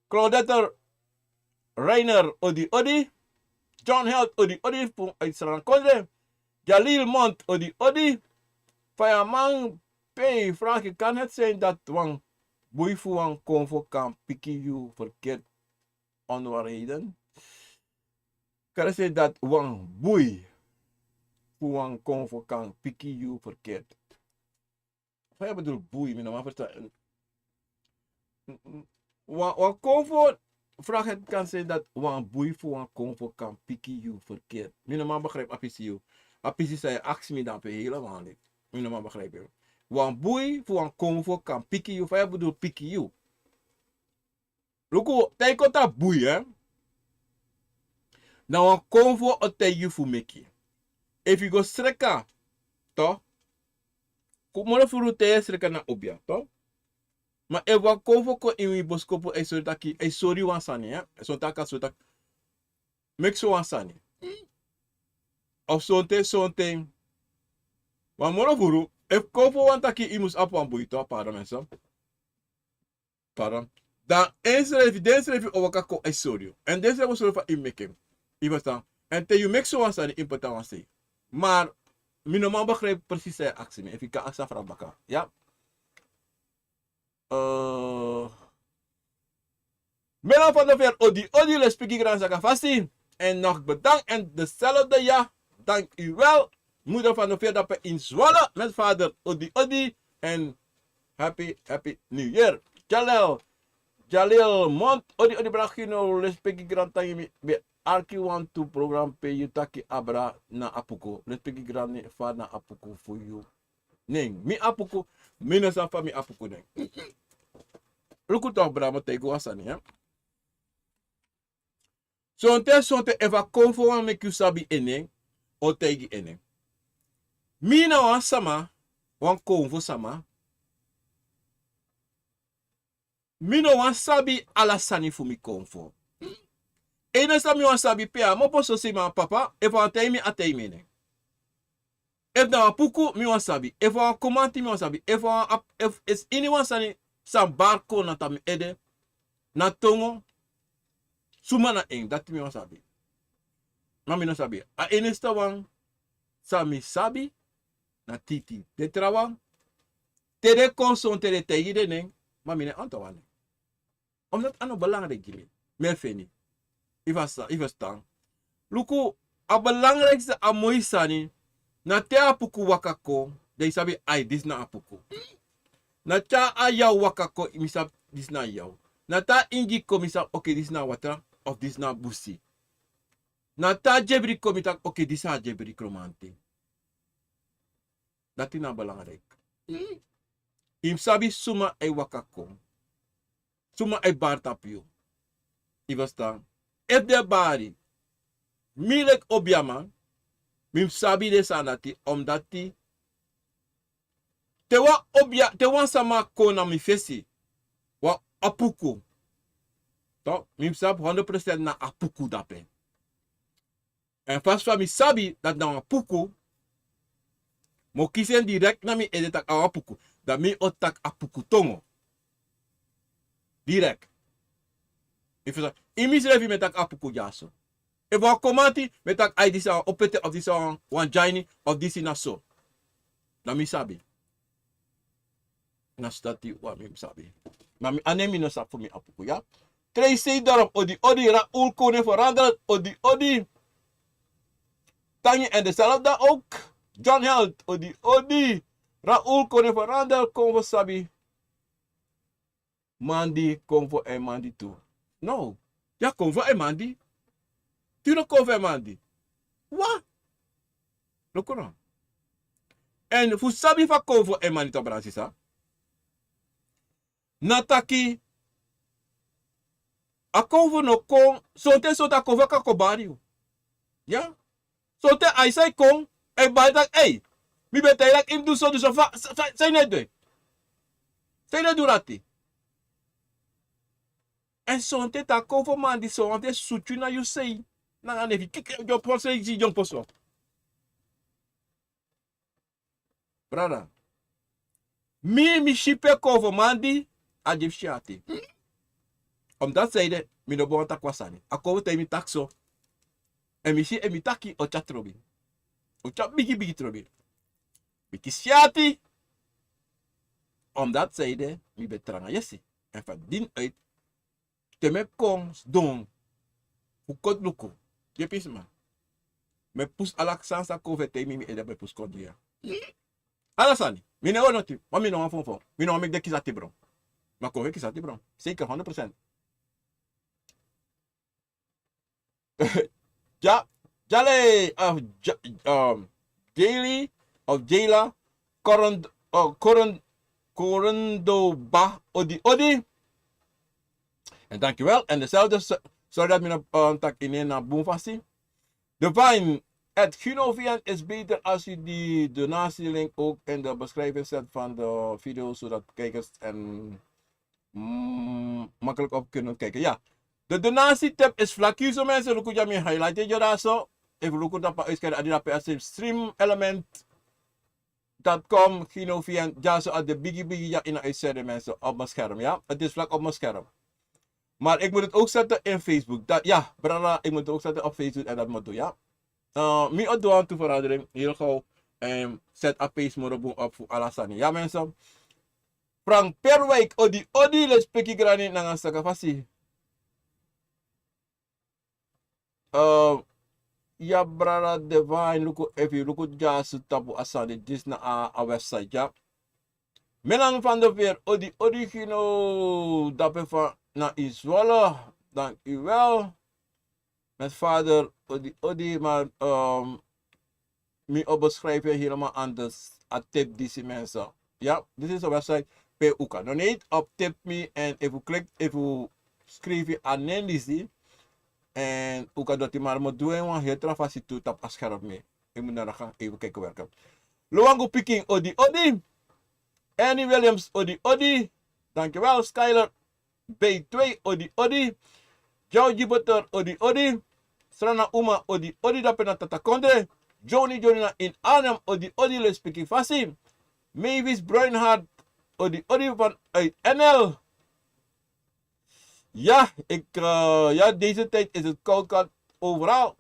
Claudette Reiner, odi, odi. John Held, odi, odi, fu uit Sranan Kondre. Jalil Mond, odi, odi. Fireman P vraag: kan het zijn dat wan bui fu wan konfo kan piki yu verkeerd onwaarheden? Kan het zijn dat wan bui fu wan konfo kan piki yu verkeerd? Fa yu bedoel bui, mi no man ferstan. Wan, wan konfo, vraag: het kan zijn dat wan bui fu wan konfo kan piki yu verkeerd? Mi no man begrijp a pisi yu. A pisi san yu aksi mi dan pe helemaal niet. Mi no man begrijp yu. Wan bui fu wan konfo kan piki yu, fa yu bedoel piki yu? Luku, te yu kon tapu bui, hè. Na wan konfo o taigi yu fu meki. Efu yu go sreka, toch? Kon moro furu te yu e sreka na obia, toch? Ma efu wan konfo kon ini wi boskopu, a e sori taki, a e sori wan sani, hè. Son taki a sori taki, meki so wan sani. Of sonten, sonten. Wan moro furu, efu konfo wani taki yu mus abi wan bui, toch, pardon, mensen. Pardon. Dan ensrefi, densrefi o waka kon e sori yu. Èn densrefi o sori fa yu meki en. Yu ferstan? Èn te yu meki so wan sani, yu mus poti a wan sei. Maar mi no man begrijp precies san yu aksi mi. Efu yu kan aksi a vraag baka. Ya. Eh, Mela van der Veer, odi, odi, lespeki, gran saka fasi. En nog bedankt. En dezelfde, ja. Dank u wel. Moeder van der Veer, dape in Zwolle. Met vader, odi, odi. En happy, happy New Year. Jalil, Jalil Mond, odi, odi, bragino, lespeki, gran tangi mi, be arki wantu program pe yu taki abra na apuku. Lespeki, gran fa na apuku fu yu. Nen, mi apuku, mi no sabi fa mi apuku nen. Luku toch, bra, mi o taigi wan sani, hè. Sonten, sonten, efu a konfo wani meki yu sabi en nen, o taigi en nen. Mi na wan sama, wan konfo sama. Mi no wani sabi ala sani fu mi konfo. Yu no sabi, mi wani sabi pe a mopo, sosi, ma papa, efu a wani taigi mi, a taigi mi nen. Efu na wan puku, mi wani sabi. Efu a wan komanti, mi wani sabi. Efu a wan ap-, efu esi ini wan sani san bari kon na tapu mi ede, na tongo, suma na en, dati mi wani sabi. Ma mi no sabi. A enigste wan san mi sabi, na titi. Den trawan, te den kon sonten den taigi den nen, ma mi no e antwoord wan nen. Omdat a no belangrijk gi mi. Mi e feni. Yu ferstan, yu ferstan. Luku, a belangrijkste, a moi sani, na te a apuku waka kon, dan yu sabi, ai, disi na apuku. Na te a yaw waka kon, mi sabi, disi na yaw. Na te a ingi kon, mi sabi, oké, disi na watra, of disi na busi. Na te a dyebri kon, mi taki, oké, disi a dyebri kromanti. Dati na belangrijk. Yu mus sabi suma e waka kon. Suma e bari tapu yu. Yu ferstan? Efu den bari. Mi leki obiaman, mi mus sabi den sani dati, omdati te wan obia, te wan sama kon na mi fesi, wan apuku. Toch, mi mus sabi honderd procent na apuku dape. Èn fasi fa mi sabi dati na wan puku, mi o kisi en direct na mi ede taki a wan puku. Dan mi o taki a puku tongo. Direct. Efu sa, imi srefi mi e taki a puku dyaso. Efu wan komati, mi e taki ai disi a wan opete of disi a wan, wan dyaini of disi na so. Dan mi sabi. Na so dati wan mi sabi. Ma mi, a nen mi no sabi fu mi a puku, ya. Tracy Dorp, odi odi, Raoul Koning Veranderd, odi odi. Tangi en dezelfde ook. John Held, odi odi. Raoul Koning Veranderd, kon fu sabi. Mandi kon fu en mandi tu. No. Ya kon fu en mandi. Tu no kon fu en mandi. Wa? Luku no. En fu sabi fa kon fu en mandi tu, brada, sisa. Na taki a kon fu no kon, sonte sonte a kon fu a kan kon bari yu. Ya? Sonte a e sai kon, a e bari taki, ei, mi ben taigi yu taki yu mus du so, du so, fa, fa, fa, san yu no e du? San yu no e du dati? En sonte te a kon fu mandi so, wan te sutu na yu sei. Nanga nefi, kiki, dyompo sei, si dyompo so. Brada. Mi, mi si pe kon fu mandi, a gi fu syati. Omdat sei de, mi no bo wani taki wan sani. A kon fu taigi mi taki so. En mi si, en mi taki, o tyari trobi. O tyari bigi, bigi trobi. Mi kisi syati. Omdat sei de, mi ben tranga yesi. En fa din uit, te mi e kon sidon fu koti luku, yepi sma. Mi e pusu ala sani san kon fu e taigi mi, mi ede, mi e pusu kon du ya. Ala sani. Mi no e wani noti, ma mi no wani fonfon. Mi no wani meki den kisi a tibron. Ma kon fu e kisi a tibron. Zeker, honderd procent. Ja, Jale, of Ja-, um, Jali, of Jala, Korond-, uh, Korond-, Korondoba, odi, odi. En dankjewel. En dezelfde, so-, sorry dat mi no, um, taki yu nen na bun fasi. Divine, het Gino V N is beter als u die donatielink ook in de beschrijving zet van de video, zodat kijkers en mm, makkelijk op kunnen kijken. Ja. De donatietip is vlak hier, zo mensen. Luku dya mi highlight dya so. Even luku dapa uitskrijven, adi dapa stream element dot com, Gino V N, dya so a de bigi bigi ya in a uitzending, mensen, op mijn scherm, ja. Het is vlak op mijn scherm. Maar ik moet het ook zetten in Facebook. Dat, ja, brada, ik moet het ook zetten op Facebook en dat moet doen, ja. Uh, mi o du wan tu verandering, heel gauw. En zet a page moro bun op voor ala sani. Ja, mensen. Frank Perwijk, odi, odi, lespeki grani nanga saka fasi. Uh, ya, brada Divine, luku, efu yu luku dyaso tapu a sani, disi na a, a website, ya. Melan van der Veer, odi, odi, Gino, dape fa na Izwala, dank u wel. Met vader, odi, odi, maar, um, mi o beschrijf je helemaal anders. A tip disi, mensen. Ja, dit is een website pe u kan donate op tip mi en even klik, even schrijf je aan nen disi. En u kan dat maar moet doen, want heel trafasi tu tap a scherm mee. Ik moet naar gaan even kijken werken. Luangu Pikin, odi, odi. Annie Williams, odi, odi. Dankjewel, Skyler. B twee, odi, odi. Joe Jupiter, odi, odi. Srana Uma, odi, odi, dape na Tata Kondre. Johnny, Johnny na in Arnhem, odi, odi, lespeki fasi. Mavis Bruinhart, odi, odi, vanuit N L. Ja, ik, eh, ja, deze tijd is het koud, koud overal.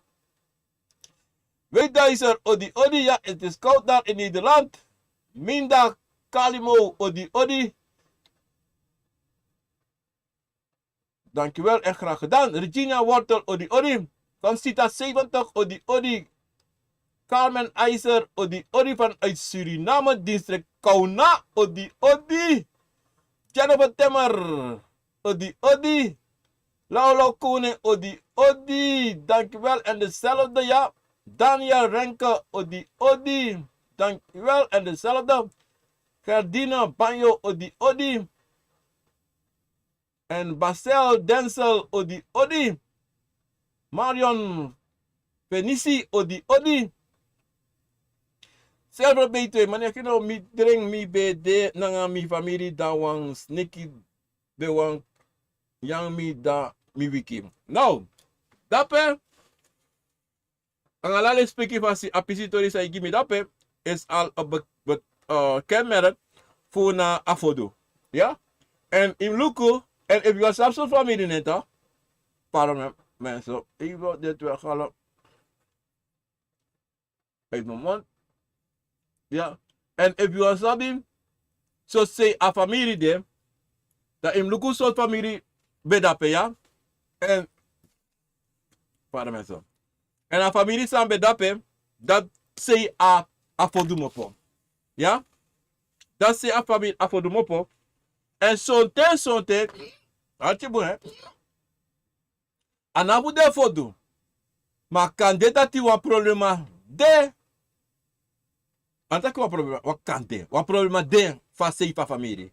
Weetduizer, odi, odi, ja, het is koud daar in Nederland. Minda Kalimo, odi, odi. Dankjewel en graag gedaan. Regina Wortel, odi, odi. Conchita zeventig, odi, odi. Carmen Eiser, odi, odi, vanuit Suriname, district Kauna, odi, odi. Jennifer Timmer, odi, odi. Laulo Koning, odi, odi. Dankjewel en dezelfde, ja. Daniel Renke, odi, odi. Dankjewel en dezelfde. Gerdine Banjo, odi, odi. En Basel Denzel, odi, odi. Marion Fenici, odi, odi. Silver B twee, meneer Gino, mi dring mi bede nanga mi famiri dan wan sneki ben wan yang mi dan mi wiki. Nou, dape, anga ala lespeki fasi a pisi tori san yu gi mi dape, is al a be-, be-, eh, kenmerk fu na a fodo. Ya? En yu mus luku, En efu yu wani sabi sortu famiri nen, toch, pardon, mensen, even dit weer gaan. Uit mijn mond. Ja. En efu yu wani sabi, so sei a famiri de, dan yu mus luku sortu famiri ben de dape, ya. En, pardon, mensen. En a famiri san ben de dape, dati sei a, a fodumopo. Ya. Dati sei a famiri a fodumopo. En sonten, sonten, arki bun, hè. A no abi fu de fodu. Ma a kan de dati wan problema de. A no taki wan problema, wan kan de. Wan problema de fu a sei fu a famiri.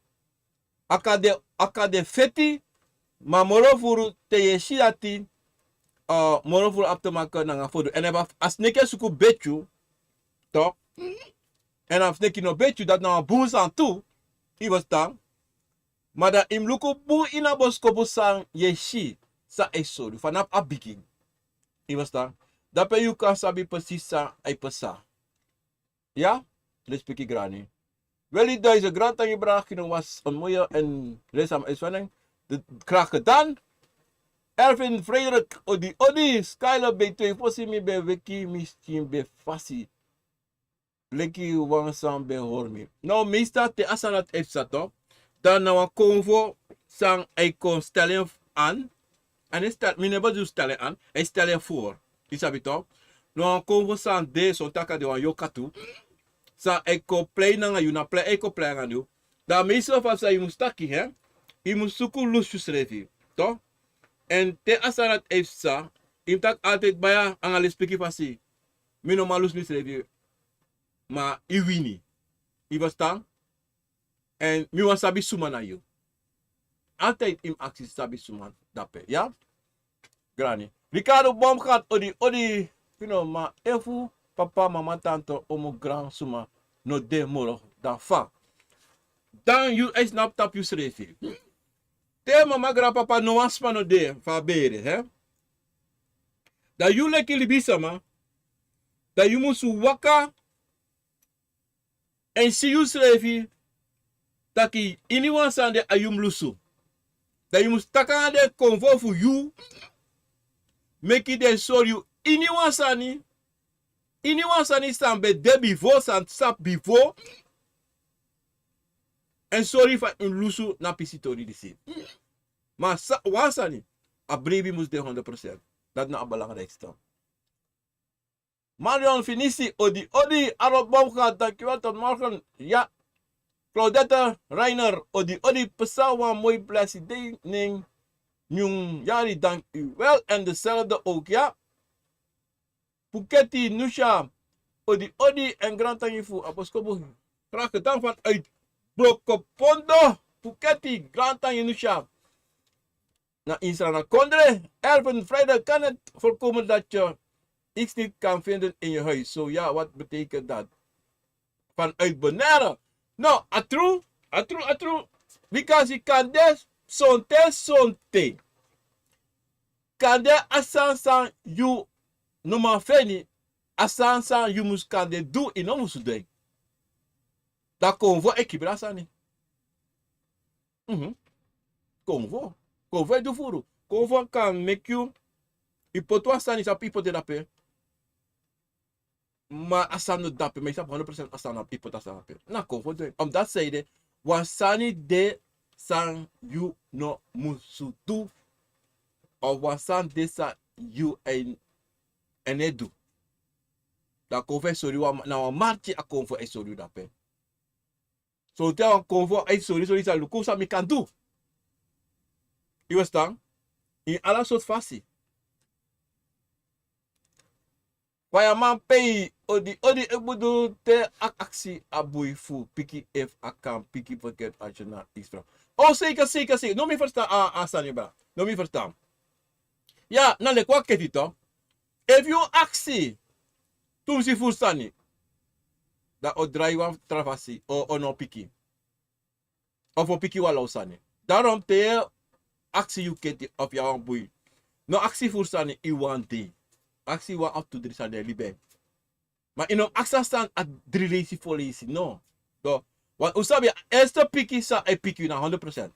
A kan de, a kan de feti, ma moro furu te yu e si dati, eh, moro furu abi te maki nanga fodu. En efu a sneki e suku beti yu, toch? En a sneki no beti yu, dati na wan bun sani tu, yu e ferstan. Ma dan yu mus luku bun ini a boskopu san yu e si, san a e sori yu, fanafu a bigin. Yu e ferstan? Dape yu kan sabi precies san a e pasa. Ya? Lespeki grani. Weli Duizen, grantangi brada, kino was een mooie en leerzame uitzending. De, graag gedaan. Erwin Frederik, odi odi, Skyler B twee, fosi mi ben weki, mi skin ben fasi. Leki wan san ben hori mi. No, meestal te a sani dati e psa, toch, dan na wan konfo san a e kon stel en aan. A no e stel, mi no e bedoel stel en aan, a e stel en voor. Yu sabi, toch? Na wan konfo san de, son taki a de wan yoka tu. San a e kon plei nanga yu, na plei a e kon plei nanga yu. Dan meestal fa san yu mus taki, hè? Yu mus suku lusu yusrefi, toch? En te a sani dati e psa, yu mus taki altijd baya anga lespeki fasi. Mi no man lusu misrefi. Ma yu wini. Yu e ferstan? En mi wani sabi suma na yu. Altijd yu mus aksi sabi suma dape, ya? Grani. Ricardo Bomgat, odi odi. Yu no, ma efu papa, mama, tante, omu, gran, suma no de moro, dan fa? Dan yu e snapu tapu yusrefi. Te mama, granpapa, no wan sma no de fu a bere, hè? Dan yu leki libisma, dan yu mus waka en si yusrefi taki iniwan sani de a yu mus lusu. Dan yu mus taki nanga den konfo fu yu, meki den sori yu iniwan sani, iniwan sani san ben de bifo, san sabi bifo, en sori yu fa yu mus lusu na pisi tori disi. Ma sa, wan sani, a bribi mus de honderd procent. Dati na a belangrijk stel. Marion Finisi, odi odi, Harold Baumgart, dankjewel, tot morgen. Ya. Claudette Reiner, odi odi, psa wan moi blesi dei nen nyun yari, dank u wel. En dezelfde ook, ya. Puketi Nusha, odi odi, en grantangi fu a boskopu. Graag gedaan vanuit Brokopondo. Puketi, grantangi Nusha. Na Insra na Kondre, Erwin Vrijdag, kan het voorkomen dat je iets niet kan vinden in je huis. Zo ja, wat betekent dat? Vanuit Bonaire. No, a true, a true, a true. Because yu kan de sonte, sonte. Kan de a sani san yu no man feni, a sani san yu mus kan de du, yu no mus du en. Dan konfo e kibri a sani. Mhm. Konfo. Konfo e du furu. Konfo kan meki yu, yu poti wan sani, sabi yu poti en dape. Ma a sani no dape, ma yu sabi honderd procent a sani no dape, yu poti a sani dape. Na konfo du en. Omdat san ede, wan sani de san yu no musu du. Of wan sani de san yu e, e no e du. Dan konfo e sori yu, na wan marki a konfo e sori yu dape. So te a wan konfo e sori, sori san luku san mi kan du. Yu e ferstan? Ini ala sortu fasi. Fa yu man pei, odi odi, e budu te a aksi a bui fu piki efu a kan piki verkeerd a tye na Isra. O, zeker, zeker, zeker. No mi ferstan a, a sani, bra. No mi ferstan. Ya, na leki wan keti, toch. Efu yu aksi tumsi furu sani, dan o drai wan tra fasi, o, o no piki. Of o piki wan law sani. Daarom te yu aksi yu keti of yu abi wan bui, no aksi furu sani ini wan dei. Aksi wan of tu dri sani, dan yu libi en. Ma yu no aksi a sani a dri leisi, fo leisi, no. So, want un sabi a eerste piki san a e piki yu na honderd procent.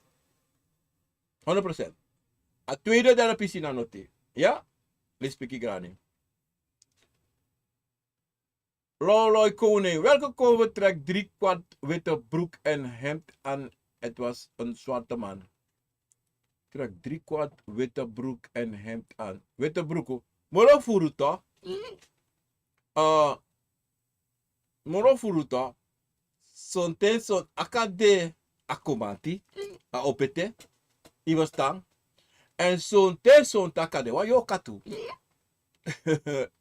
Honderd procent. A tweede derde pisi na noti. Ya? Lespeki grani. Loloi Koning, welke kover trek drie kwart witte broek en hemd aan? Het was een zwarte man. Trek drie kwart witte broek en hemd aan. Witte broek. Moro furu to. Uh, moro furu to. Sonten son akade a komanti. A opete. Ibo stan. En sonten son takade. Wa yoka tu.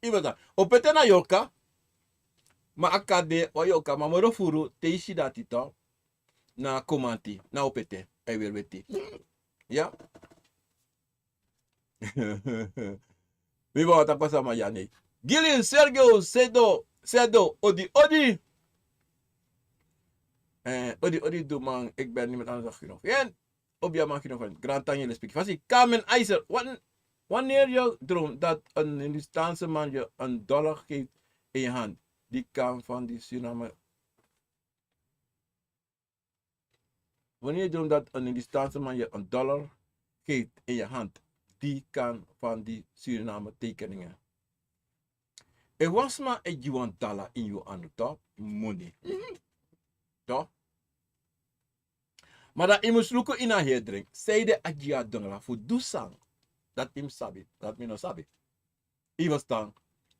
Ibo stan. Opete na yoka. Ma akade wa yoka. Ma moro furu te isi dati to. Na komanti. Na opete. A e welweti. Ya. Mi ba wata pasa ma yani. Gilin Sergio Sedo. Sedo. Odi, odi. Eh, odi, odi, doe man. Ik ben niet met aan de genoeg. Yen. Obi a man genoeg van. Grand Tanje lespeki. Fasi. Carmen Eiser. Wan-, wanneer je droomt dat een Hindustaanse man je een dollar geeft in je hand. Die kan van die Suriname Wanneer je droomt dat een Hindustaanse man je een dollar geeft in je hand, die kan van die Suriname tekeningen. Efu wan sma e gi wan dala ini yu anu, toch? Moni. Toch? Ma dan yu mus luku ini a heri dringi. Sanede a gi yu a dongla fu du san? Dati yu mus sabi, dati mi no sabi. Yu ferstan?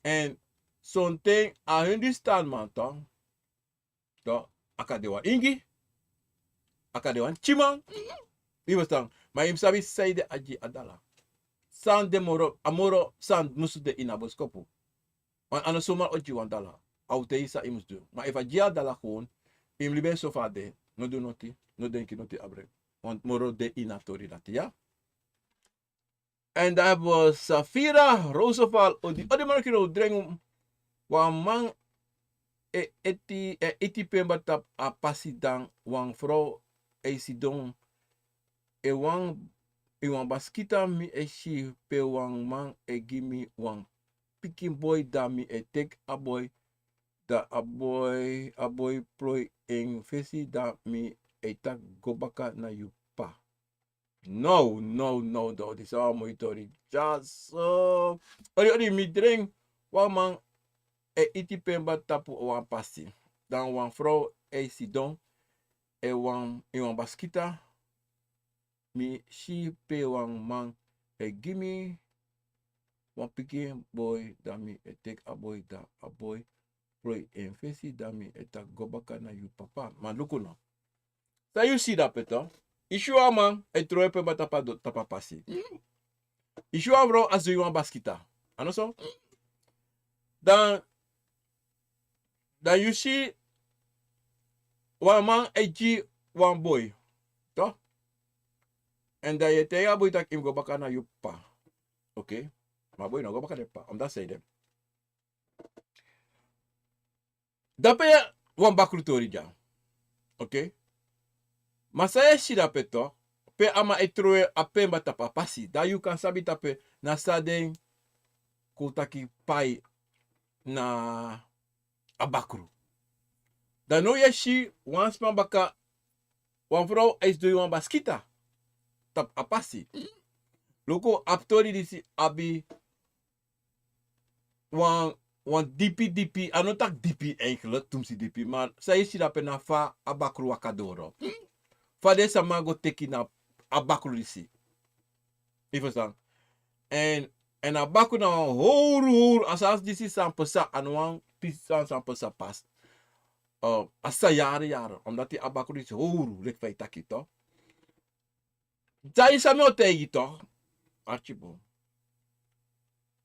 Èn sonten a Hindustanman, toch? Toch, a kan de wan ingi, a kan de wan tyiman. Yu ferstan? Ma yu mus sabi sanede a gi a dala. San de moro, a moro san musu de ini a boskopu. Want a no suma o gi wan dala. A o taigi san yu mus du. Ma efu a gi a dala gewoon, yu mus libi en so fa a de. No du noti, no denki noti abra en. Want moro de ini a tori dati, ya. En dan hebben we Safira Roosevelt. Odi, odi, man, kino drengu. Wan man e eti, e eti pemba tapu a pasi, dan wan frow e sidon. E wan, e wan baskita mi e si pe wan man e gi mi wan pikin boi, dan mi e teki a boi, dan a boi, a boi ploi en fesi, dan mi e taki: "Go baka na yu p'pa." No, no, no, no, disi a wan moi tori. Dyaso. Odi, odi, mi drengu. Wan man e iti pemba tapu wan pasi. Dan wan frow e sidon. E wan, e wan baskita. Mi si pe wan man e gi mi wan pikin boi, dan mi e teki a boi, dan a boi ploi en fesi, dan mi e taki: "Go baka na yu p'pa." Ma luku no. San yu si dape, to? Yu si wan man e trowe pemba tapu a do-, tapu a pasi. Yu si wan frow a sidon ini wan baskita. A no so? Dan, dan yu si wan man e gi wan boi, to? Èn dan yu e taigi a boi taki yu mus go baka na yu p'pa. Oké. Ma a boi no go baka na en p'pa. Omdati sanede? Dape wan bakru tori dya. Oké. Ma san yu e si dape, to, pe a man e trowe a pemba tapu a pasi, dan yu kan sabi dape na san den kon taki pai na a bakru. Dan now yu e si wan sma baka, wan frow e sidon ini wan baskita tapu a pasi. Luku, a tori disi abi wan, wan dipi dipi, a no taki dipi eigenlijk, tumsi dipi, ma san yu e si dape na fa a bakru waka doro. Fa den sama go teki na a bakru disi. Yu ferstan? Èn, èn a bakru na wan howru, howru, a sani disi san pasa, a no wan pisi sani san pasa pas. Eh, a sa yari yari, omdati a bakru disi howru, leki fa yu taki, to. Dati san mi o taigi yu, to. Archibald.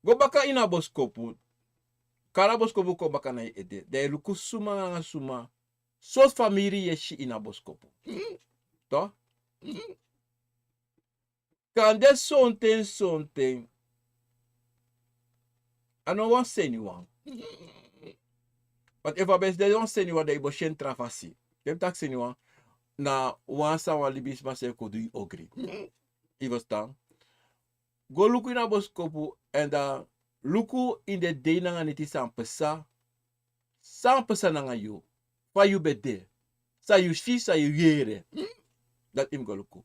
Go baka ini a boskopu. Kari a boskopu kon baka na yu ede. Dan yu e luku suma nanga suma. Sortu famiri yu e si ini a boskopu. To? Kande sonten, sonten a no wan seniwan. Want efu a ben de wan seniwan, dan yu bo si en tra fasi. Yu e taki seniwan na wan san wan libisma srefi kon du yu ogri. Yu ferstan? Go luku ini a boskopu, èn dan luku ini den dei nanga neti san pasa. San pasa nanga yu? Fa yu ben de? San yu si, san yu yere? Dati yu mus go luku.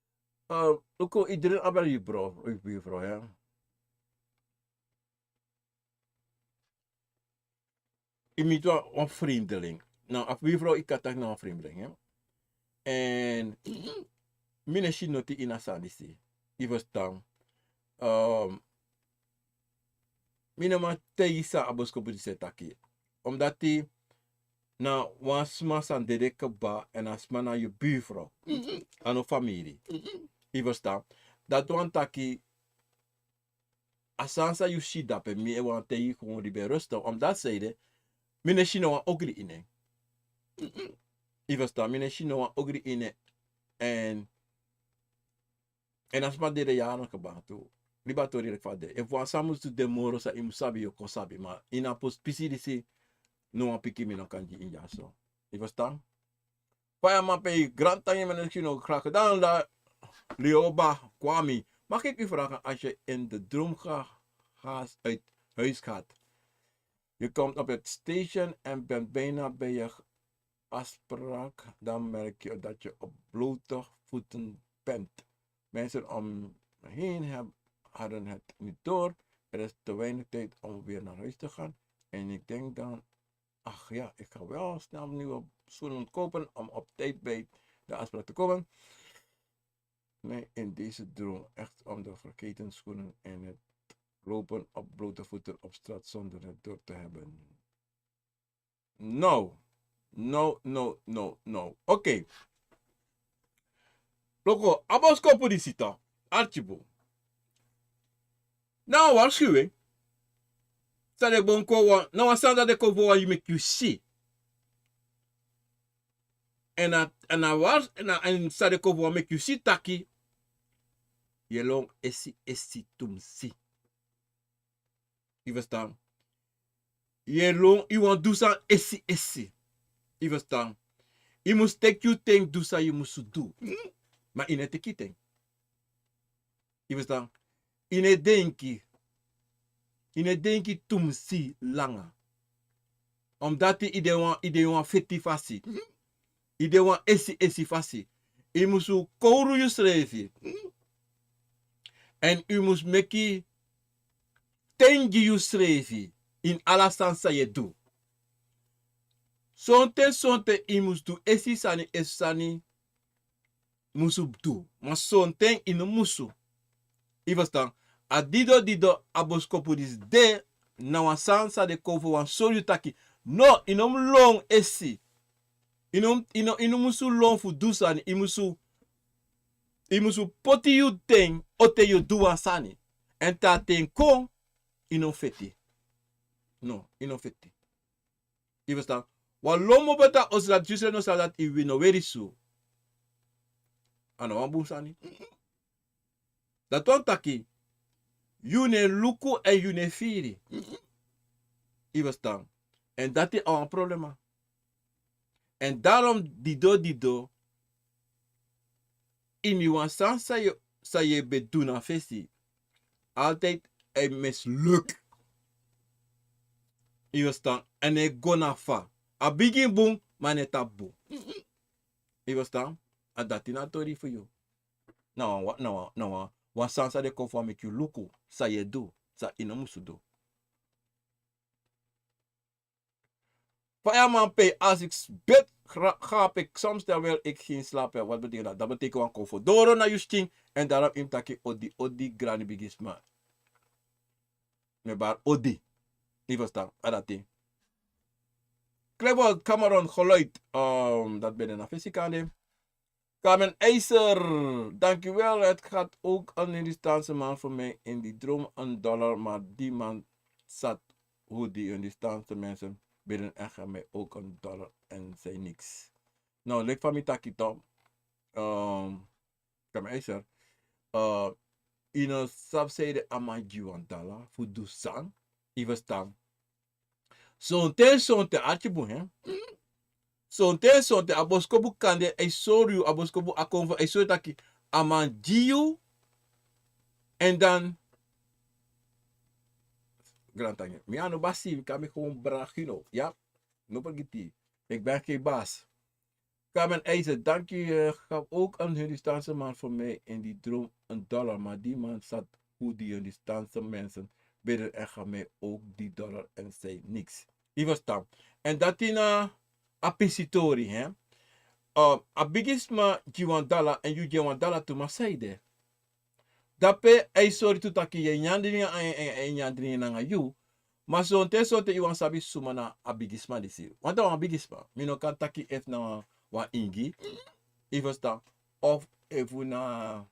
Luku, iedereen abi yu bro, yu buurvrouw, hè. Yu miti wan vreemdeling. Na a buurvrouw, yu kan taki na wan vreemdeling, hè. En mi no e si noti ini a sani disi. Yu verstan? Mi no man taigi san a boskopu disi e taki. Omdati na wan sma san dede kaba, èn a sma na yu buurvrouw. A no famiri. Yu verstan? Dati wani taki, a sani san yu si dape, mi e wani taigi yu kon libi en rustig. Omdati san ede, mi no e si no wan ogri ini en. Yu verstan? Mi no e si no wan ogri ini en. Èn En a sma dede yari nanga kaba tu. Libi a tori leki fa a de. Efu wan sani musu de moro san yu musu sabi, yu o kon sabi. Ma ini a pisi disi, no wan pikin mi no kan gi yu dyaso. Yu verstan? Fa yu man pe yu grantangi, mi no e si no kraki. Dan la Leoba Kwami. Mag ik u vragen, als je in de droom gehaast uit huis gaat, je komt op het station en bent bijna bij je afspraak, dan merk je dat je op blote voeten bent. Mensen om me heen heb, hadden het niet door. Er is te weinig tijd om weer naar huis te gaan. En ik denk dan, ach ja, ik ga wel snel nieuwe schoenen kopen om op tijd bij de afspraak te komen. Nee, in deze droom echt om de vergeten schoenen en het lopen op blote voeten op straat zonder het door te hebben. No. No, no, no, no. Oké. Loko, a boskopu disi tu. Archibu. Na wan warskiwi. San den bon kon wan, na wan sani san den kon fu wan meki yu si. Èn a, èn a wars, èn a, èn san den kon fu wan meki yu si taki yu e lon esi esi tumsi. Yu verstan? Yu e lon, yu wani du sani esi esi. Yu ferstan? Yu mus teki yu ten du san yu mus du. Ma yu no e teki yu ten. Yu ferstan? Yu no e denki. Yu no e denki tumsi langa. Omdati yu de wan yu de wan feti fasi. Yu de wan esi esi fasi. Yu mus kowru yusrefi. Èn yu mus meki ten gi yusrefi. Ini ala sani san yu e du. Sonten sonten yu mus du esi sani esi sani. Musu du ma sonten yu no musu. Yu ferstan? A dido dido a boskopu disi de na wan sani san den kon fu wan sori yu taki no yu no mus lon esi. Yu no mus lon fu du sani yu musu yu musu poti yu ten ote yu du wan sani. Èn te a ten kon yu no feti. No yu no feti. Yu ferstan? Wan lon mobo tan osi dati yu srefi no sabi dati yu wini no weri su. A no wan bun sani. Dati wan taki yu no e luku èn yu no e firi. Yu ferstan? Èn dati a wan problema. Èn darom dido dido ini wan sani san yu e ben du na fesi. Altide a e misluk. Yu ferstan? Èn a e go na fa a bigin bun ma a no e tapu bun. Yu ferstan? A dati na a tori fu yu. Na wan na wan na wan wan sani san den kon fu a meki yu luku san yu e du san yu no musu du. Fireman pay as ik bid gaap ik soms terwijl ik geen slaap heb wat betekent dat dat betekent wan kon fu doro na yu skin. En daarom yu mus taki odi odi grani bigisma. Mi e bari odi. Yu ferstan? A dati. Klevol cameron geluid. Dat ben de na fesi kande. Carmen Eiser, dankjewel. Het gaat ook een Hindustaanse man voor mij in die droom een dollar, maar die man zat hoe die Hindustaanse mensen bidden en gaf mij ook een dollar en zei niks. Nou, lik van mi taki toch. Carmen Eiser, yu no sabi sede a man gi wan dala fu du san. Yu ferstan? Sonten sonten arki bun he. Sonten sonten a boskopu kande a e sori yu a boskopu a kon fu a e sori taki a man gi yu. Èn dan grantangi mi a no basi mi kan mi gewoon bragi no ya. No fergiti. Ik ben geen baas. Carmen Eisen, dank u. Gaf ook een Hindustaanse man voor mij in die droom een dollar, maar die man zat hoe die Hindustaanse mensen bidden en gaf mij ook die dollar en zei niks. Yu ferstan? Èn dati na a pisi tori he. A bigisma gi wan dala èn yu gi en wan dala tu ma san yu de. Dape a e sori tu taki yu e nyan dringi a e nyan dringi nanga yu. Ma sonten sonten yu wani sabi suma na a bigisma disi wanta wan bigisma mi no kan taki efu na wan ingi. Yu ferstan? Of efu na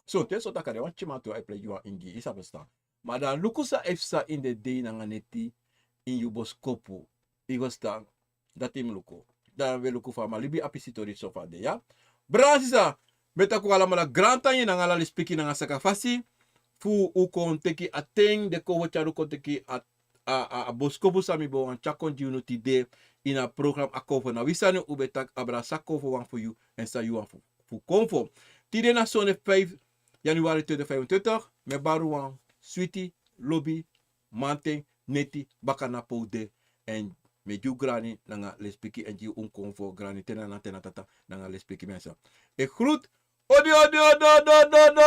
sonten sonten a kan de wan tyiman tu a e plei gi wan ingi yu sa ferstan? Ma dan luku san efu san ini den dei nanga neti ini yu boskopu. Yu ferstan? Dati mi luku. Dan wi e luku fa a man libi a pisi tori so fa a de ya. Brada sisa, mi e taki un alamala grantangi nanga ala lespeki nanga saka fasi fu un kon teki a ten den kon fu tyari un kon teki a boskopu san mi ben wani tyari kon gi unu tide. Ini a program a kon fu na wi sani un ben taki abra san kon fu wan fu yu èn san yu wani fu kon fu tide na sonde fif januari twintig vijfentwintig. Mi e bari un wan switi lobi manten neti baka na pe un de. Èn mi e gi un grani nanga lespeki èn gi un kon fu grani te na na te na tata nanga lespeki mense. E grut odi odi odi odi odi odi.